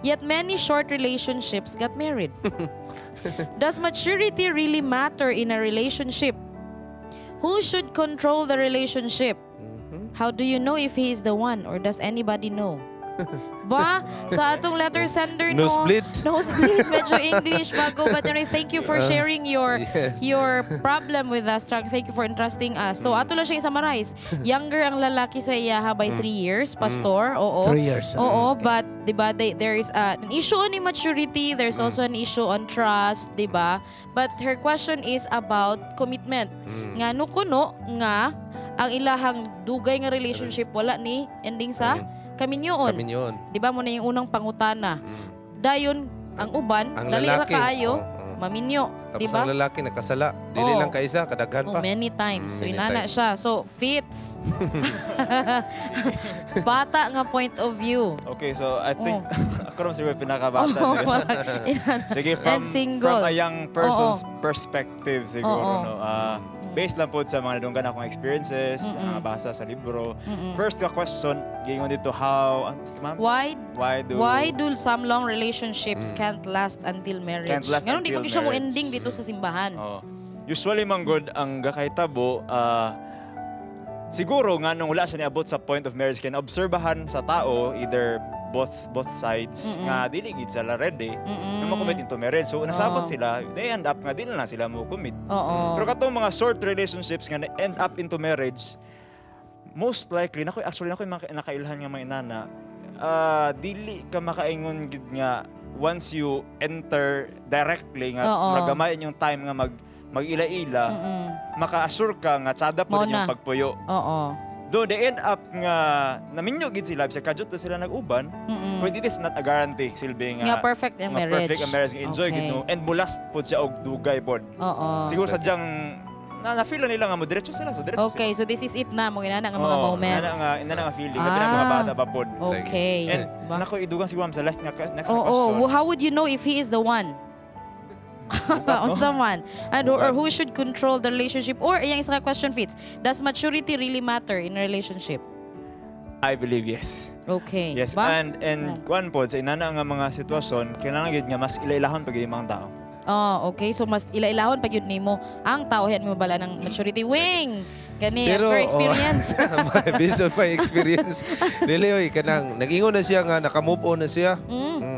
Yet many short relationships got married. Does maturity really matter in a relationship? Who should control the relationship? How do you know if he is the one, or does anybody know? Ba, sa atong letter sender, no.
Nosebleed.
Nosebleed, medyo English bago. But anyways, thank you for sharing your your problem with us. Trang. Thank you for entrusting us. So ato lang siyang summarize. Younger ang lalaki sa iyaha by 3 years, pastor. Oo.
3 years, ah.
Oo, but 'di ba, there is an issue on immaturity, there's also an issue on trust, 'di ba? But her question is about commitment. Nga no kuno nga ang ilahang dugay nga relationship wala ni ending sa kaminyoon.
Kaminyoon.
'Di ba, mao na yung unang pangutana. Dayon ang uban
Ang
dali ra
lalaki,
kaayo
oo.
maminyo,
Tapos
'di ba?
ang lalaki nakasala. Dili
Oo.
lang kaisa, kadaghan
Oh,
pa.
many times. So
Many
inana
times.
siya. So fits. Bata nga point of view.
Okay, so I think ako rin siguro pinakabata.
Oh,
di ba? Sige,
And single.
from a young person's perspective siguro, no. Based lang po sa mga nadunggan akong experiences, basa sa libro. First ka question, giingon dito how, ano, ma'am?
Why
Why do
Why do some long relationships can't last until marriage?
Can't last
Ngano di
until
mo siya mo
marriage.
ending dito sa simbahan?
Oh. Usually man good ang gakahitabo, siguro nga nung wala siya niabot sa point of marriage kay obserbahan sa tao either both both sides nga dili gid sila ready na mo-commit into marriage. So nasabot sila, they end up nga dili na sila mo commit. Pero katong mga short relationships nga na end up into marriage, most likely nako, actually nako yung nakailhan nga mga inana, dili ka makaingon gid nga once you enter directly nga gamay yung time nga mag-ila-ila, maka-assure ka nga tsada po
Mao
rin yung
na.
pagpuyo. Do they end up nga naminyo gid sila bisag kadyot na sila nag-uban. But it is not a guarantee silbi nga
Nga perfect ang
nga
marriage.
perfect ang marriage nga enjoy gid no and mulas pod siya og dugay pod. Siguro sadyang na na-feel na nila nga mo diretso sila, so diretso.
Okay, so this is it na mo inana nga mga
Oo,
moments.
Inana nga feeling labi na mga bata pa pod. And nako idugang siguro, ma'am, sa last nga next nga question.
Well, how would you know if he is the one? Unsa man? And or who should control the relationship? Or iyang isa ka question fits. Does maturity really matter in a relationship?
I believe yes.
Okay.
Yes,
Ba?
and kuan pod sa inana nga mga sitwasyon, kailangan gid nga mas ila-ilahon pag yung mga tao.
Oh, okay. So mas ila-ilahon pag yun nimo ang tao yan mo bala ng maturity wing. Kani as per experience.
Oh, based on my experience, dili oy, kanang nag-ingon na siya nga naka-move on na siya.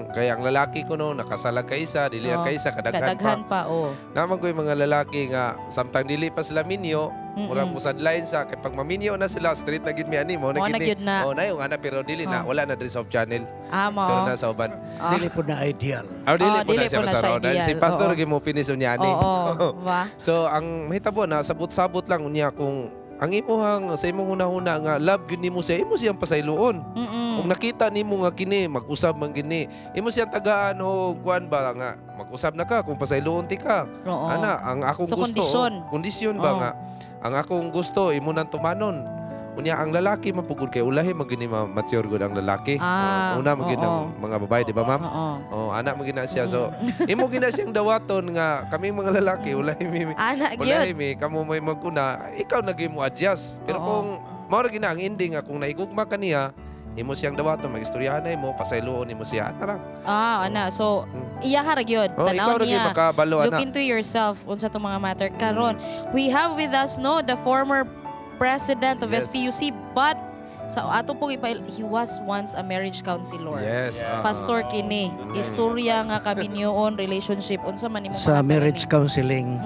Kaya ang lalaki ko no nakasala kaysa, dili ang
Oh,
kaysa kadaghan,
kadaghan
pa.
pa, oh.
Naman ko yung mga lalaki nga samtang dili pa sila minyo, murag musadline sa kay pag maminyo na sila straight na gid mi ani mo
Mao na
gid ni.
gyud na.
Oh, na yung ana pero dili na, wala na diri sa off channel.
Ah, mao.
Pero na sa uban.
Dili po na ideal.
Ah, dili
Oh,
po
dili
na siya
po na siya
pastor. Dahil si
ideal.
pastor
Oo.
gi mo finish unya ani.
Oo. Ba?
So ang mahitabo na sabot-sabot lang unya kung ang imuhang sa imong hunahuna nga love gyud nimo siya, imo siyang pasayloon. Kung nakita nimo nga kini mag-usab man gini, imo siyang tagaan o kuan ba nga mag-usab na ka kung pasayloon ti ka. Ana, ang akong
So,
gusto.
kondisyon.
Oh, kondisyon ba nga ang akong gusto imo nang tumanon. Unya ang lalaki mapugod kay ulahi man gini mature gud ang lalaki. Oh, una man gid ang mga babae, di ba, ma'am?
Oo.
Oh, anak man gid na siya. So, imo gid na siyang dawaton nga kaming mga lalaki ulahi mi.
Ana gyud.
Ulahi mi kamo may maguna, ikaw na gyud mo adjust. Pero kung mao ra gid na ang ending nga kung naigugma ka niya, imo siyang dawaton, magistoryahan na imo, pasayloon nimo siya. Ana lang.
Ah, ana. So, iya ka ra gyud.
Oh,
Tan-aw
ikaw ra gyud
niya.
makabalo,
Look
ana.
into yourself unsa tong mga matter karon. We have with us, no, the former president of SPUC, but sa ato pong ipail, he was once a marriage counselor.
Yes.
Pastor kini, istorya nga kaminyoon relationship unsa man nimo
Sa marriage counseling,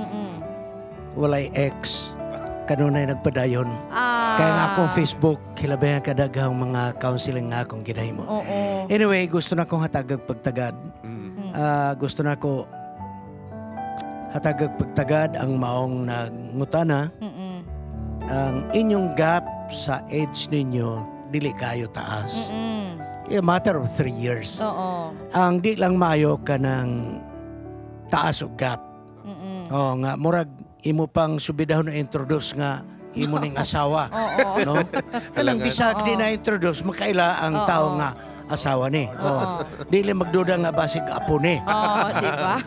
walay ex, kanunay nagpadayon. Kaya nga akong Facebook, hilabihan kadaghang mga counseling nga akong ginahimo. Anyway, gusto na akong hatagag pagtagad. Ah, gusto na ako hatagag pagtagad ang maong nagngutana. Ang inyong gap sa age ninyo, dili kayo taas. A matter of 3 years. Ang di lang maayo kanang taas og gap. Oh, nga murag imo pang subidahon na introduce nga imo ning asawa. No? Kanang bisag di na introduce, makaila ang tao nga asawa ni. Oh. Dili magduda nga basig apo ni.
Oo, di ba?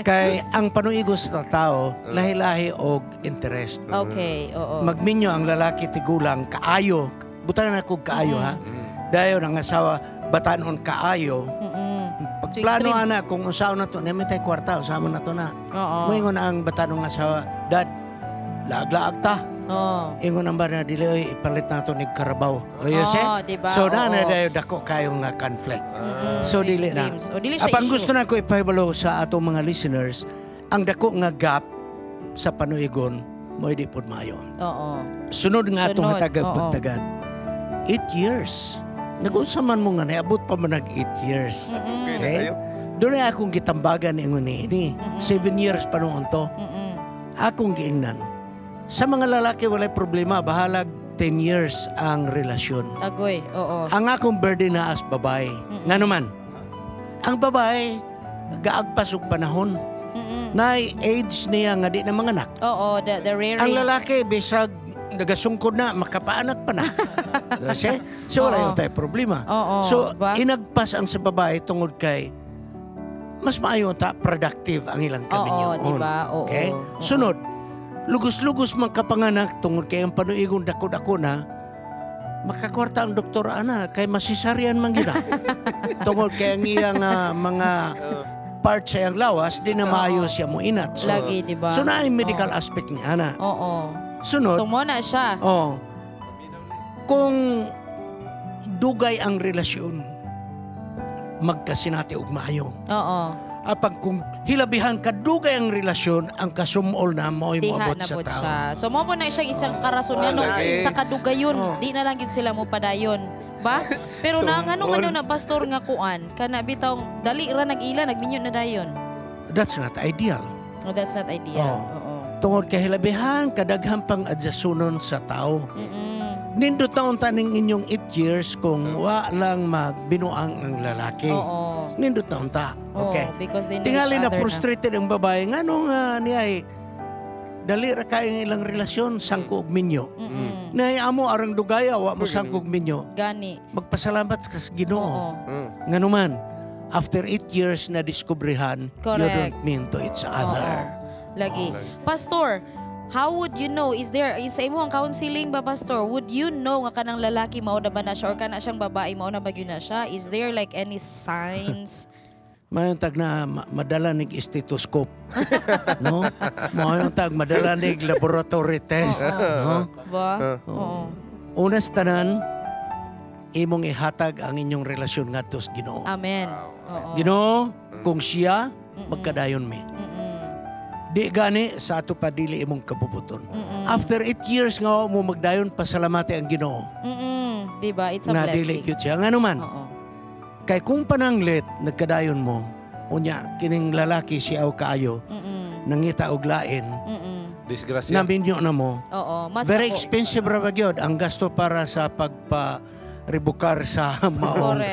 Kay ang panuigo sa tao lahi-lahi og interest. Magminyo ang lalaki tigulang kaayo, butan na kog kaayo ha. Dayon ang asawa batanon kaayo. Pagplano
So, extreme.
ana kung unsaon na to, naa tay kwarta, unsaon na to na. Moingon ang batanong asawa, "Dad, laag-laag ta." Ingon ang bana, "Dili oy, ipalit nato ni Carabao." O you see?
Diba?
So na na dayo dako kayo nga conflict. So
So,
dili na.
extremes. O, dili siya
Apan
issue.
gusto na ko ipahibalo sa atong mga listeners, ang dako nga gap sa panuigon mo di pud maayo. Sunod nga atong
Sunod,
hatagag pagtagad. 8 years. Nag-unsa man mo nga naabot pa man nag 8 years.
Okay na
Okay?
kayo.
Doon ay akong gitambagan ingon ni ini. 7 years pa noon to. Akong giingnan. Sa mga lalaki walay problema, bahalag 10 years ang relasyon.
Agoy, oo.
Ang akong burden na as babae. Nga naman, ang babae, gaagpas og panahon. Nay age niya nga di na manganak.
Oo, the rearing.
Ang lalaki, bisag nagasungkod na, makapaanak pa na. Kasi, so wala yung tayo problema. So,
ba?
inagpas ang sa babae tungod kay mas maayo ta productive ang ilang kaminyoon.
Oo, diba? Oo.
Okay? Sunod, lugos-lugos man kapanganak tungod kay ang panuigong dako-dako na, makakwarta ang doktor ana kay masisaryan man gyud na. Tungod kay ang iyang mga parts sa iyang lawas di na maayo siya mo inat. So,
Lagi, diba?
So na medical aspect ni ana. Sunod,
So mo na siya.
Oh. Kung dugay ang relasyon, magkasinati og maayo. Apag kung hilabihan kadugay ang relasyon, ang kasumol na mo'y
Diha
moabot
na
sa
pod
tao.
siya. So mo po na siyang isang karason nga no,
Lagi.
sa kadugayon, di na lang gyud sila mo padayon. Ba? Pero na ngano man daw na pastor nga kuan, kana bitaw dali ra nag-ila nagminyo na dayon.
That's not ideal.
No, that's not ideal.
Oo. Tungod kay hilabihan, kadaghan pang adjasunon sa tao. Nindot na unta ning inyong 8 years kung wa lang magbinuang ang lalaki. Nindot na unta.
Oo,
Okay.
because they know
Tingali
each
na
other na.
frustrated ang babae. Ngano nga niya ay dali ra kayo ang ilang relasyon sangko og minyo. Nay amo arang dugaya wa mo sangko og minyo.
Gani.
Magpasalamat ka sa Ginoo. Ngano man, after 8 years na diskubrihan, you don't mean to each other.
Lagi. Pastor, how would you know? Is there is sa imong counseling ba, pastor? Would you know nga kanang lalaki mao na ba na siya or kana siyang babae mao na ba gyud na siya? Is there like any signs?
Mayong tag na madala nig stethoscope. No? Mayong tag madala nig laboratory test, no?
Ba? Oo.
Una sa tanan, imong ihatag ang inyong relasyon ngadto sa Ginoo.
Amen. Oo.
Ginoo, kung siya, magkadayon mi. Di gani sa ato pa dili imong kabubuton. After 8 years nga wa mo magdayon, pasalamati ang Ginoo.
Diba? It's a
Nga
blessing.
dili gyud siya. Ngano man? Kay kung pananglit nagkadayon mo, unya kining lalaki siya og kaayo, nangita og lain,
Disgrasya.
naminyo na mo.
Oo. Mas
Very
dako.
expensive ra ba gyud ang gasto para sa pagpa rebukar sa maong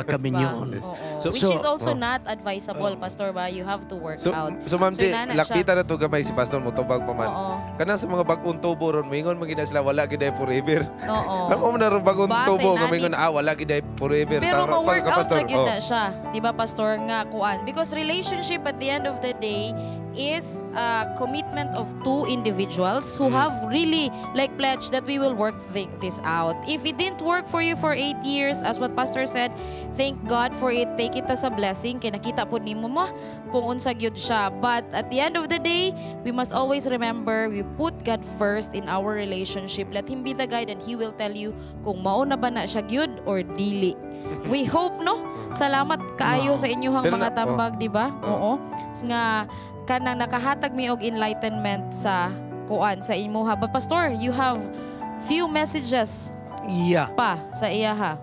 kaminyoon.
Oo. Which is also not advisable, Pastor ba? You have to work
So,
out.
so Ma'am J,
inana siya.
lakbitan na to gamay si Pastor mo tubag pa man. Kanang sa mga bag-ong tubo ron, moingon man gid na sila wala gid ay forever. Ano mo na ron bag-ong
Ba,
tubo
sa
nga moingon wala gid ay forever.
Pero
Tara,
ma-work
ka,
out
Pastor.
ra gyud
Oh.
na siya. Di ba, Pastor, nga kuan? Because relationship at the end of the day is a commitment of two individuals who have really like pledged that we will work this out. If it didn't work for you for 8 years, as what Pastor said, thank God for it. Take it as a blessing. Kay nakita po nimo mo kung unsa gyud siya. But at the end of the day, we must always remember we put God first in our relationship. Let Him be the guide and He will tell you kung mao na ba na siya gyud or dili. We hope, no? Salamat kaayo sa inyong
Pero
mga
na-
tambag, di ba? Oo. Nga kanang nakahatag mi og enlightenment sa kuan sa imuha. But Pastor, you have few messages pa sa iyaha.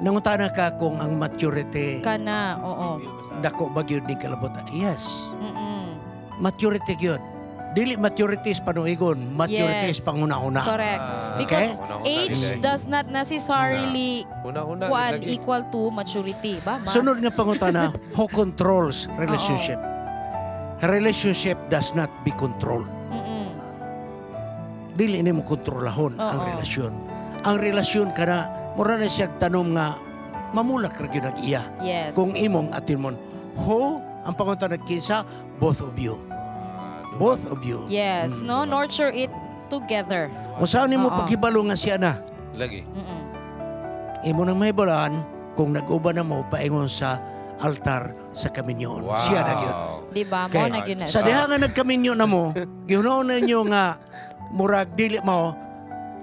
Nangutana ka kung ang maturity
Kana, oo.
Dako ba gyud ni kalabutan? Yes. Maturity gyud. Dili maturity is panuigon, maturity is panghuna-huna.
Correct.
Ah,
Because
okay?
age does not necessarily
Huna-huna,
kuan
lagi.
equal to maturity ba? Ma?
Sunod nga pangutana, who controls relationship? Relationship does not be controlled. Dili nimo kontrolahon ang relasyon. Ang relasyon kana mura na siya tanom nga mamulak ra gyud ang iya. Kung imong atinmon, who ang pangutana kinsa, both of you. Both of you.
Yes, no? Nurture it together.
Kung saan nimo paghibalo nga siya na,
Lagi.
Imo nang mahibalaan kung nag-uban na mo paingon sa altar sa kaminyoon.
Wow.
Siya na gyud.
Di ba? Mo
Okay.
na gyud na
Sa
siya.
diha nga nagkaminyo na mo, gihunaon ninyo nga murag dili mo,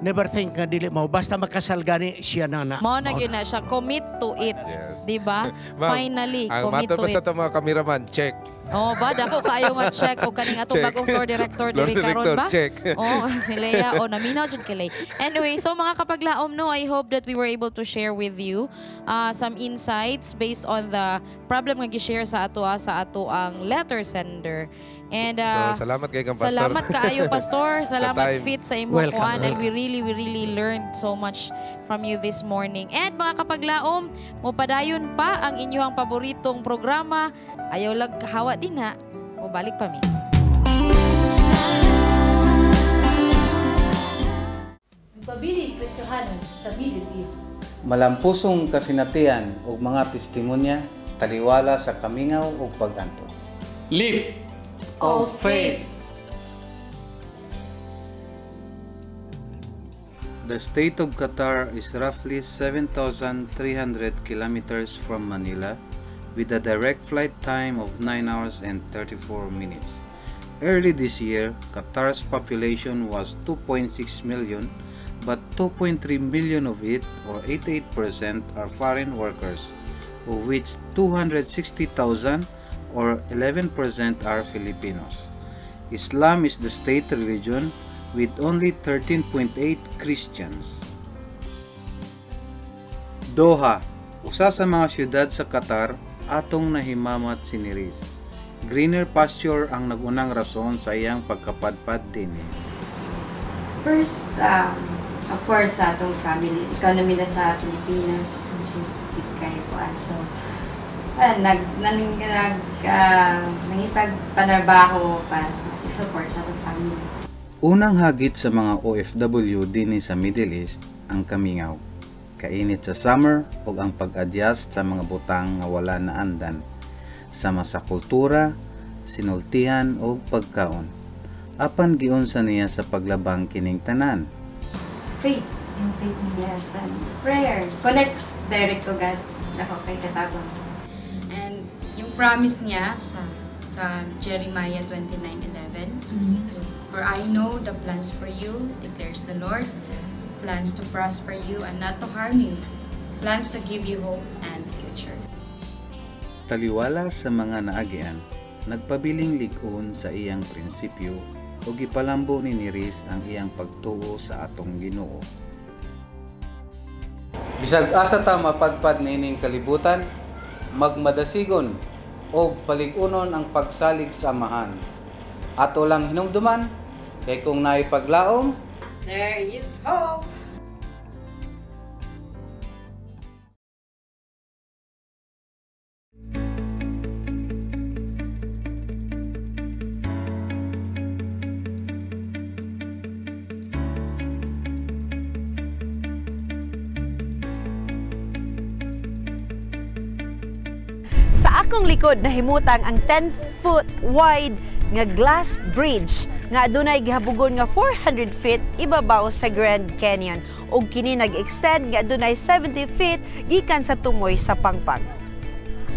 never think nga dili mo, basta makasal gani siya na na.
Mo na gyud na siya. Commit to it. Di ba?
Ma'am,
Finally,
ang
commit
mato
to
pa sa
it.
itong mga kameraman, check.
Oh, ba dako kaayo nga check og kaning atong
Check.
bagong floor director
Floor
diri karon
director,
ba?
check.
Oh, si Lea oh naminaw jud kay Lea. Anyway, so mga kapaglaom no, I hope that we were able to share with you some insights based on the problem nga gi-share sa ato sa ato ang letter sender. And
So, salamat kay kang pastor.
Salamat kaayo pastor.
Sa
Salamat
time.
fit sa imong
Welcome,
kuan and
welcome.
we really learned so much from you this morning. And mga kapaglaom, mopadayon pa ang inyong paboritong programa. Ayaw lag kahawa din ha. Mobalik pa mi.
Nagpabiling Kristohanon sa Middle East.
Malampusong kasinatian ug mga testimonya taliwala sa kamingaw ug pag-antos.
Leap of faith.
The state of Qatar is roughly 7,300 kilometers from Manila with a direct flight time of 9 hours and 34 minutes. Early this year, Qatar's population was 2.6 million, but 2.3 million of it, or 88%, are foreign workers, of which 260,000 or 11% are Filipinos. Islam is the state religion with only 13.8 Christians. Doha, usa sa mga syudad sa Qatar, atong nahimamat si Neris. Greener pasture ang nagunang rason sa iyang pagkapadpad dinhi.
First, of course, sa atong family, economy na sa Pilipinas, which is di kayo kuan. So, nag, nang, nag, nangitag panarbaho pa support sa atong family.
Unang hagit sa mga OFW dinhi sa Middle East ang kamingaw. Kainit sa summer ug ang pag-adjust sa mga butang nga wala naandan sama sa kultura, sinultihan ug pagkaon. Apan giunsa niya sa paglabang kining tanan?
Faith. Yung faith, yes. And prayer. Connect direct to God. Dako kay katabang.
And yung promise niya sa Jeremiah 29:11, "For I know the plans for you, declares the Lord, plans to prosper you and not to harm you, plans to give you hope and future."
Taliwala sa mga naagian, nagpabiling lig-on sa iyang prinsipyo ug gipalambo ni Neris ang iyang pagtuo sa atong Ginoo. Bisag asa ta mapadpad niining kalibutan, magmadasigon og palig-unon ang pagsalig sa Amahan. Ato lang hinumduman, kay kung naay paglaom,
There is hope!
Sa akong likod nahimutang ang 10-foot wide nga glass bridge nga adunay gihabugon nga 400 feet ibabaw sa Grand Canyon ug kini nag-extend nga adunay 70 feet gikan sa tumoy sa pangpang.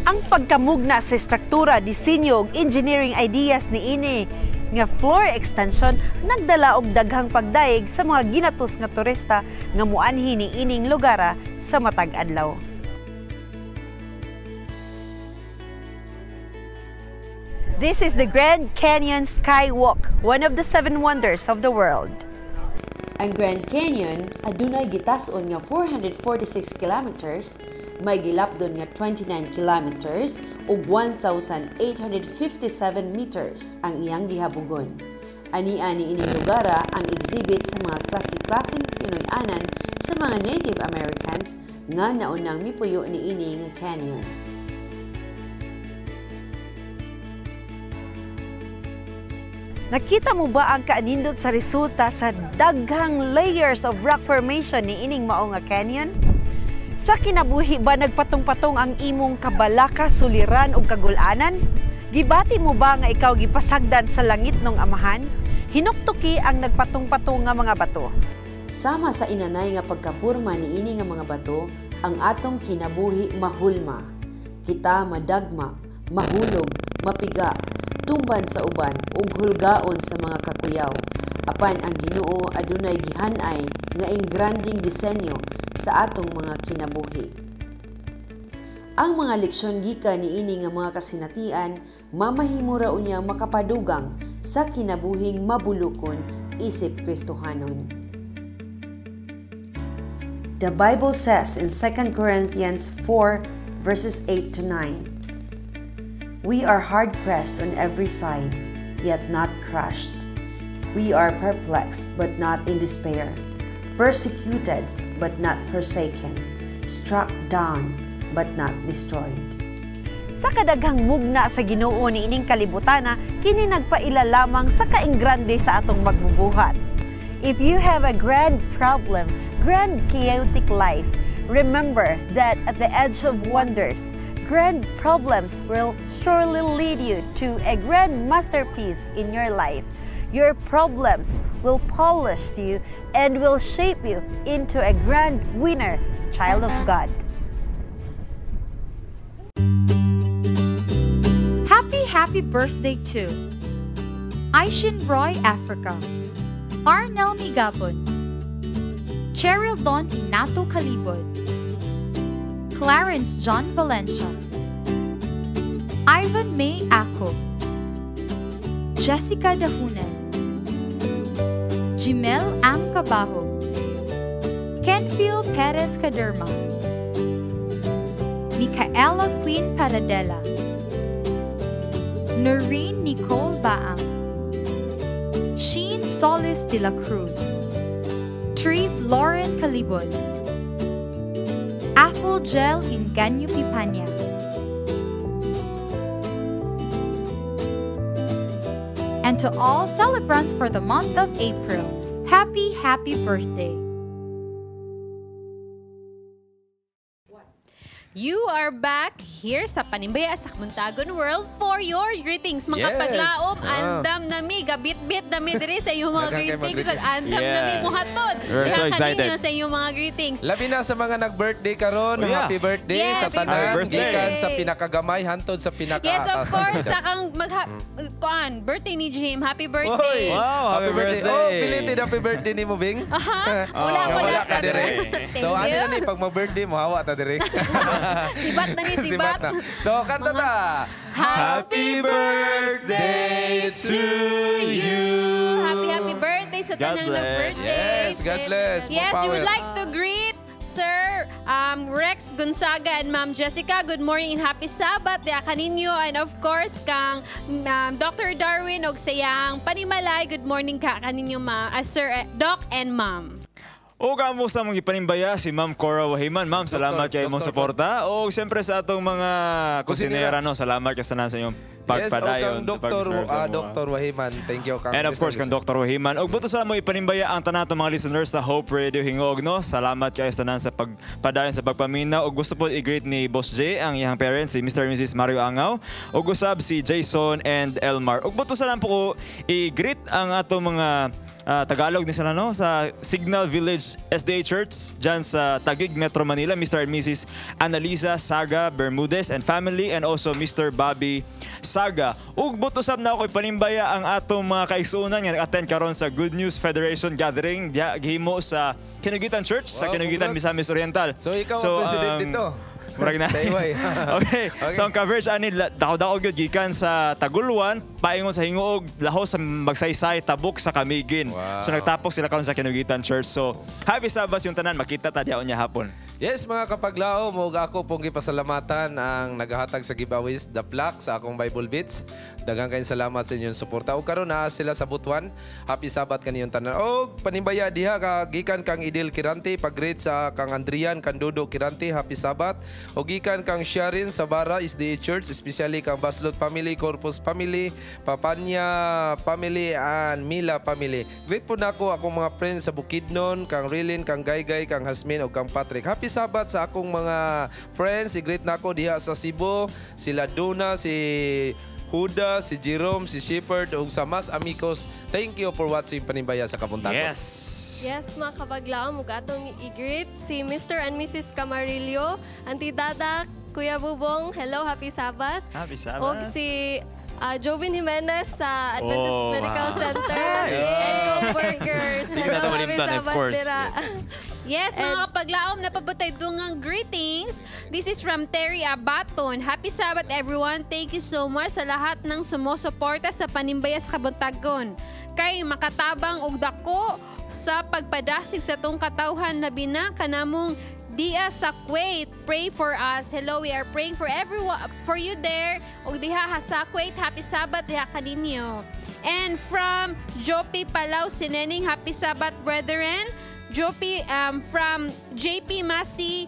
Ang pagkamugna sa istruktura, disenyo ug engineering ideas niini nga floor extension nagdala og daghang pagdayeg sa mga ginatos nga turista nga muanhi niining lugara sa matag adlaw. This is the Grand Canyon Skywalk, one of the seven wonders of the world.
Ang Grand Canyon adunay gitas-on nga 446 kilometers, may gilapdon nga 29 kilometers ug 1,857 meters ang iyang gihabugon. Ani-ani ining lugara ang exhibit sa mga klase-klaseng Pinoy-anan sa mga Native Americans nga naunang mipuyo niini nga canyon. Nakita mo ba ang kaanindot sa resulta sa daghang layers of rock formation ni ining mao nga canyon? Sa kinabuhi ba nagpatong-patong ang imong kabalaka, suliran ug kagulanan? Gibati mo ba nga ikaw gipasagdan sa langit nung amahan? Hinuktuki ang nagpatong-patong nga mga bato. Sama sa inanay nga pagkapurma niini nga mga bato, ang atong kinabuhi mahulma. Kita madagma, mahulog, mapiga, tumban sa uban ug hulgaon sa mga kakuyaw. Apan ang Ginoo adunay gihanay nga ingranding disenyo sa atong mga kinabuhi. Ang mga leksyon gikan niini nga mga kasinatian mamahimo ra unya makapadugang sa kinabuhing mabulukon isip Kristohanon. The Bible says in 2 Corinthians 4 verses 8 to 9, "We are hard-pressed on every side, yet not crushed. We are perplexed, but not in despair. Persecuted, but not forsaken. Struck down, but not destroyed." Sa kadaghang mugna sa Ginoo niining kalibutana, kini nagpaila lamang sa kaingrande sa atong magbubuhat. If you have a grand problem, grand chaotic life, remember that at the edge of wonders, grand problems will surely lead you to a grand masterpiece in your life. Your problems will polish you and will shape you into a grand winner, child of God.
Happy, happy birthday to Aishin Roy Africa, Arnel Migabon, Cheryl Don Inato Calibod, Clarence John Valencia, Ivan May Ako, Jessica Dahunan, Jimel Ang Cabajo, Kenfield Perez Caderma, Micaela Queen Paradela, Noreen Nicole Baang, Sheen Solis de la Cruz, Therese Lauren Calibod, Apple Gel Inganyo Pipanya. And to all celebrants for the month of April, happy, happy birthday.
You are back here sa Panimbaya sa Kabuntagon World for your greetings. Mga
Yes.
paglaom, andam nami, gabit-bit nami diri sa iyong mga
Daghang kayo mga
greetings.
greetings.
Andam nami
Yes.
muhatod.
We're so
Diha
excited.
kaninyo sa iyong mga greetings.
Labi na sa mga nag-birthday karon,
Oh, yeah.
happy birthday
Yes,
sa tanan,
happy birthday.
gikan sa pinakagamay hantod sa pinaka.
Yes, of course, sa kang kuan, birthday ni Jim. Happy birthday.
Oy,
Wow, happy birthday.
Oh, belated happy birthday ni mo, Bing.
Aha. Wala,
Nga
wala
wala ka
sa
dire.
Thank
So, ano
you.
na ni pag mag-birthday mo, hawa ta dire.
Sibat na ni, sibat.
na. So, kanta ta. Happy birthday to you.
Happy, happy birthday sa
God
tanang
bless.
nag-birthday.
Yes, God bless. More
Yes, we would
power.
like to greet Sir Rex Gonzaga and Ma'am Jessica. Good morning and happy Sabbath. Diya kaninyo. And of course, kang Dr. Darwin og sayang Panimalay. Good morning ka kaninyo, Sir Doc and Ma'am.
O kamo sa mong ipanimbaya si Ma'am Cora Wahiman. Ma'am, salamat kay imong suporta. O siyempre sa atong mga kusinera, no, salamat kay sa inyong
Yes, o
pagpadayon
kang
sa
Dr.
pag-serve sa mga.
Dr. Wahiman. Thank you, kang
And of course,
Mr.
kang Dr. Wahiman. Og buto sa mo ipanimbaya ang tanan atong mga listeners sa Hope Radio Hingog, no? Salamat kayo sa tanan sa pagpadayon sa pagpamina. Og gusto po i-greet ni Boss J ang iyang parents, si Mr. and Mrs. Mario Angaw. Og usab si Jason and Elmar. Og buto sa lang po ko i-greet ang atong mga Tagalog ni sila, no? Sa Signal Village SDA Church dyan sa Taguig, Metro Manila, Mr. and Mrs. Annalisa Saga Bermudez and family, and also Mr. Bobby Saga. Ug buto sab na ako'y panimbaya ang atong mga kaigsuonan nga nag-attend karon sa Good News Federation Gathering diha gihimo sa Kinaguitan Church sa
Wow,
Kinaguitan,
congrats.
Misamis Oriental.
So ikaw ang president dito.
Murag na.
Sa iway.
Okay. So ang coverage ani dako-dako gyud gikan sa Taguluan, paingon sa Hinguog, lahos sa Magsaysay, tabok sa Camiguin.
Wow.
So nagtapok sila karon sa Kinaguitan Church. So happy Sabbath yung tanan, makita ta diha unya hapon.
Yes, mga kapaglaom, ug ako pong gipasalamatan ang naghahatag sa giveaways, The Plaque sa akong Bible Beats. Daghang kayong salamat sa inyong suporta. Ug karon naa sila sa Butuan. Happy Sabbath kaniyong tanan. Og panimbaya diha ka gikan kang Idil Kiranti, pag-greet sa kang Andrian Kandudo Kiranti, happy Sabbath. Og gikan kang Sharin sa Bara SDA Church, especially kang Baslot family, Corpus family, Papanya family and Mila family. Greet po nako akong mga friends sa Bukidnon, kang Rilin, kang Gaygay, kang Hasmin ug kang Patrick. Happy Sabbath sa akong mga friends. I-greet nako diha sa Cebu, sila Duna, si Huda, si Jerome, si Shepherd ug sa Mas Amigos. Thank you for watching Panimbaya sa Kabuntagon.
Yes.
Yes, mga kabaglaom, ug atong i-greet si Mr. and Mrs. Camarillo, Auntie Dada, Kuya Bubong, hello, happy Sabbath.
Happy Sabbath.
Og si Jovin Jimenez sa Adventist
Oh,
Medical
wow.
Center
Hi.
and co-workers.
Hindi ko
Hello, happy
natawalimtan, of
Sabbath
course.
dira.
Yes, mga kapaglaom, napabutay dungang greetings. This is from Terry Abaton. Happy Sabbath, everyone. Thank you so much sa lahat ng sumusuporta sa Panimbaya sa Kabuntagon. Kay makatabang og dako sa pagpadasig sa tong katawhan labi na kanamong dia sa Kuwait. Pray for us. Hello, we are praying for everyone, for you there. Og diha ha sa Kuwait, happy Sabbath diha kaninyo. And from Jopi Palau Sinening, happy Sabbath, brethren. Jopi from JP Massey,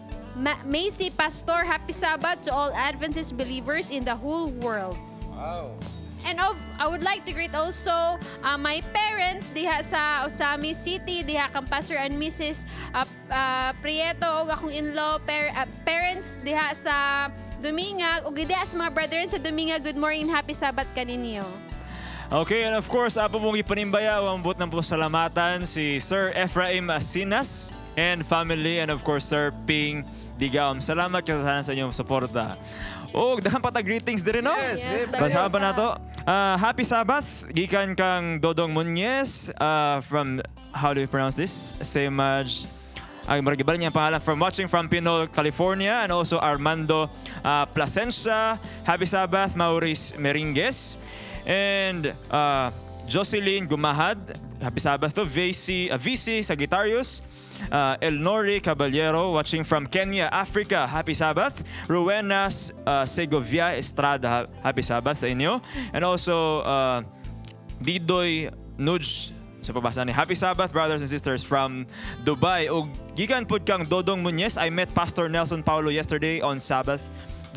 Macy Pastor, happy Sabbath to all Adventist believers in the whole world.
Wow.
And I would like to greet also my parents diha sa Osami City, diha kang Pastor and Mrs. Prieto ug akong in-law parents diha sa Dumingag ug diha sa mga brethren sa Dumingag. Good morning and happy Sabbath kaninyo.
Okay, and of course, apo mong ipanimbaya, ambot ng pasalamatan si Sir Ephraim Asinas and family, and of course, Sir Ping Digaom. Salamat kasana sa inyong suporta. Og daghan pa ta greetings diri, no?
Yes, yes.
Basahan pa nato. Happy Sabbath gikan kang Dodong Muñez from, how do you pronounce this? Semaj. Ay, murag iba niya ang pangalan. From watching from Pinole, California, and also Armando Plasencia. Happy Sabbath, Maurice Meringues. And Jocelyn Gumahad. Happy Sabbath to VC Sagittarius. Elnori Caballero, watching from Kenya, Africa. Happy Sabbath. Rowena Segovia Estrada. Happy Sabbath sa inyo. And also, Didoy Nudge sa pabasa ni Happy Sabbath, brothers and sisters from Dubai. Og gikan pud kang Dodong Muñez, I met Pastor Nelson Paulo yesterday on Sabbath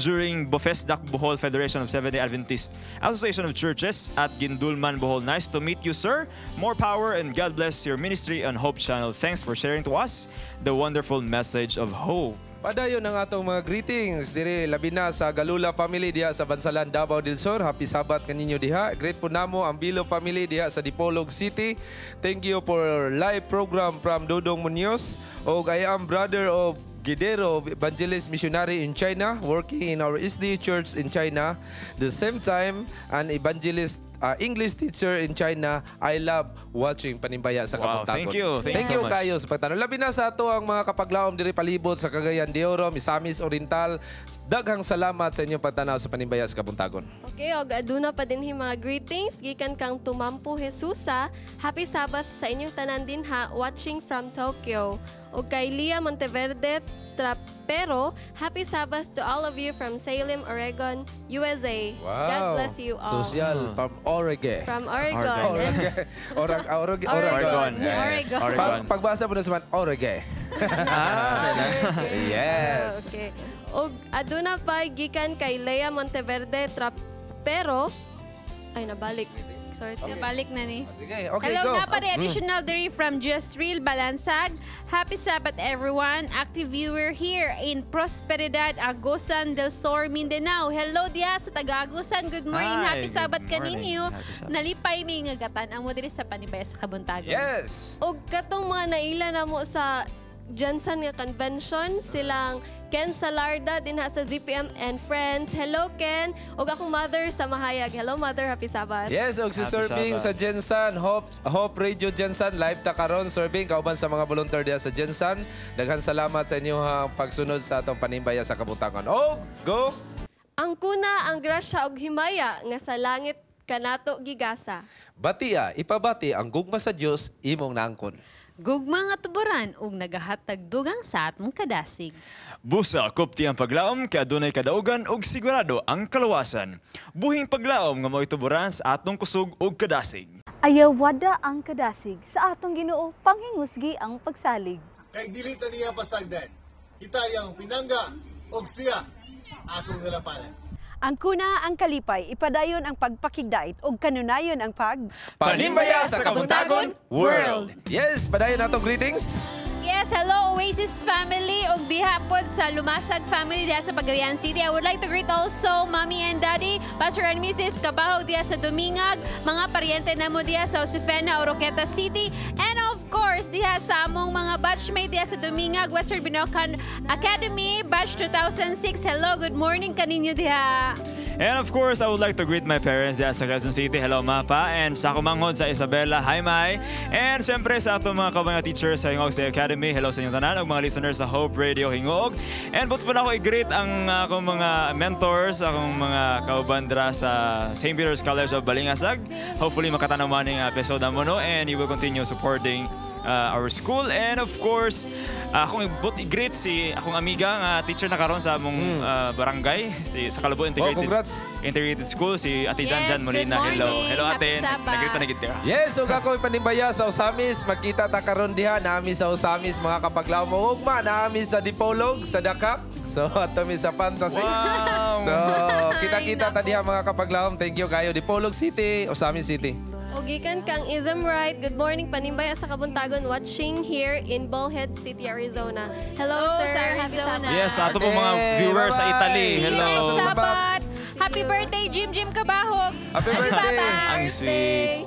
during Bofesdak Bohol Federation of Seventh-day Adventist Association of Churches at Guindulman, Bohol. Nice to meet you, sir. More power and God bless your ministry on Hope Channel. Thanks for sharing to us the wonderful message of hope.
Padayon ang atong mga greetings diri labi na sa Galula family diha sa Bansalan, Davao del Sur. Happy Sabbath kaninyo diha. Great po namo ang Bilo family diha sa Dipolog City. Thank you for live program from Dodong Munoz. Og I am brother of Guidero, evangelist missionary in China, working in our SDA Church in China. The same time, an evangelist English teacher in China. I love watching Panimbaya sa
Wow,
Kabuntagon.
thank you. Thank
Thank
you
you
so much.
kayo sa pagtanong. Labi na sa ato ang mga kapaglaom diri palibot sa Cagayan de Oro, Misamis Oriental. Daghang salamat sa inyong pagtanaw sa Panimbaya sa Kabuntagon.
Okay, og aduna pa dinhi mga greetings gikan kang Tumampo Jesusa. Happy Sabbath sa inyong tanan dinha watching from Tokyo. Og kay Lia Monteverde Trapero, happy Sabbath to all of you from Salem, Oregon, USA.
Wow.
God bless you all.
Social from Oregon.
From Oregon.
Oregon. Oregon.
Oregon.
Oregon.
Oregon.
Pagbasa mo na sa man, Oregon. Yes.
Okay. Og aduna pa gikan kay Lea Monteverde Trapero. Ay, nabalik. Sorry.
Okay. Nabalik na ni.
Sige, okay,
Hello
go.
na pa rin. Additional diri from Just Real Balansag. Happy Sabbath, everyone. Active viewer here in Prosperidad, Agusan del Sur, Mindanao. Hello diya sa taga-Agusan. Good morning.
Hi,
Happy
good
Sabbath
morning.
kaninyo.
Happy Sabbath.
Nalipay mi nga gatan ang mo diri sa Panimbaya sa Kabuntagon.
Yes.
Og katong mga naila na mo sa Jensen nga convention, silang Ken Salarda dinha sa ZPM and friends. Hello Ken. Og akong mother sa Mahayag. Hello mother, happy Sabbath.
Yes, og si
Happy
Serving
Sabbath.
sa Jensan, Hope Radio Jensan, live ta karon Serving kauban sa mga volunteer diha sa Jensan. Daghan salamat sa inyong pagsunod sa atong Panimbaya sa Kabuntagon. Og go.
Ang kuna ang grasya og himaya nga sa langit kanato gigasa.
Batia, ipabati ang gugma sa Dios imong naangkon.
Gugma nga tuburan ug nagahatag dugang sa atmong kadasig.
Busa kupti ang paglaom kay adunay kadaugan ug sigurado ang kaluwasan. Buhing paglaom nga mao'y tuburan sa atong kusog ug kadasig.
Ayawada ang kadasig sa atong Ginoo, panghingusgi ang pagsalig.
Kay dili ta niya pasagdan. Kita iyang pinangga og siya atong galapanan.
Ang kuna ang kalipay, ipadayon ang pagpakigdait ug kanunayon ang pag
Panimbaya sa Kabuntagon World. Yes, padayon natong greetings.
Yes, hello Oasis family ug diha pod sa Lumasag family diha sa Pagadian City. I would like to greet also Mommy and Daddy, Pastor and Mrs. Kabahog diha sa Dumingag, mga paryente namo diha sa Josefina, Oroquieta City, and of course diha sa among mga batchmate diha sa Dumingag Western Binocan Academy batch 2006. Hello, good morning kaninyo diha.
And of course, I would like to greet my parents diha sa Quezon City. Hello, Mapa. And sa akong manghod sa Isabela. Hi, Mai. And siyempre sa atong mga kaubang teachers sa Hingog State Academy. Hello sa inyong tanan ug mga listeners sa Hope Radio Hingog. And but po na ako i-greet ang akong mga mentors, akong mga kauban dira sa St. Peter's College of Balingasag. Hopefully makatanaw man ning episode namo, no, and you will continue supporting our school. And of course, akong ibot i-greet si akong amiga nga teacher na karon sa among barangay, si sa Kalabo Integrated
Oh, congrats.
Integrated School, si Ate
Yes,
Jan Jan Molina.
Good
Hello.
morning.
Hello,
Happy
ate.
Sabbath.
Nag-greet na gid ka.
Yes, ug ako ipanimbaya sa Osamis. Magkita ta karon diha nami sa Osamis, mga kapaglaom. Ugma nami sa Dipolog sa Dakak. So ato mi sa Fantasy.
Wow.
So kita-kita ta diha, mga kapaglaom. Thank you kayo, Dipolog City, Osamis City.
O gikan kang Ism Right, good morning Panimbaya sa Kabuntagon, watching here in Bullhead City, Arizona. Hello,
Hello,
sir.
sa
Happy
Arizona.
Sabbath.
Yes, ato po mga
Okay,
viewers sa
bye-bye.
Italy.
See you
Hello.
next Sabbath. Happy birthday, Jim Jim Kabahog.
Happy birthday.
Bye-bye.
Ang sweet.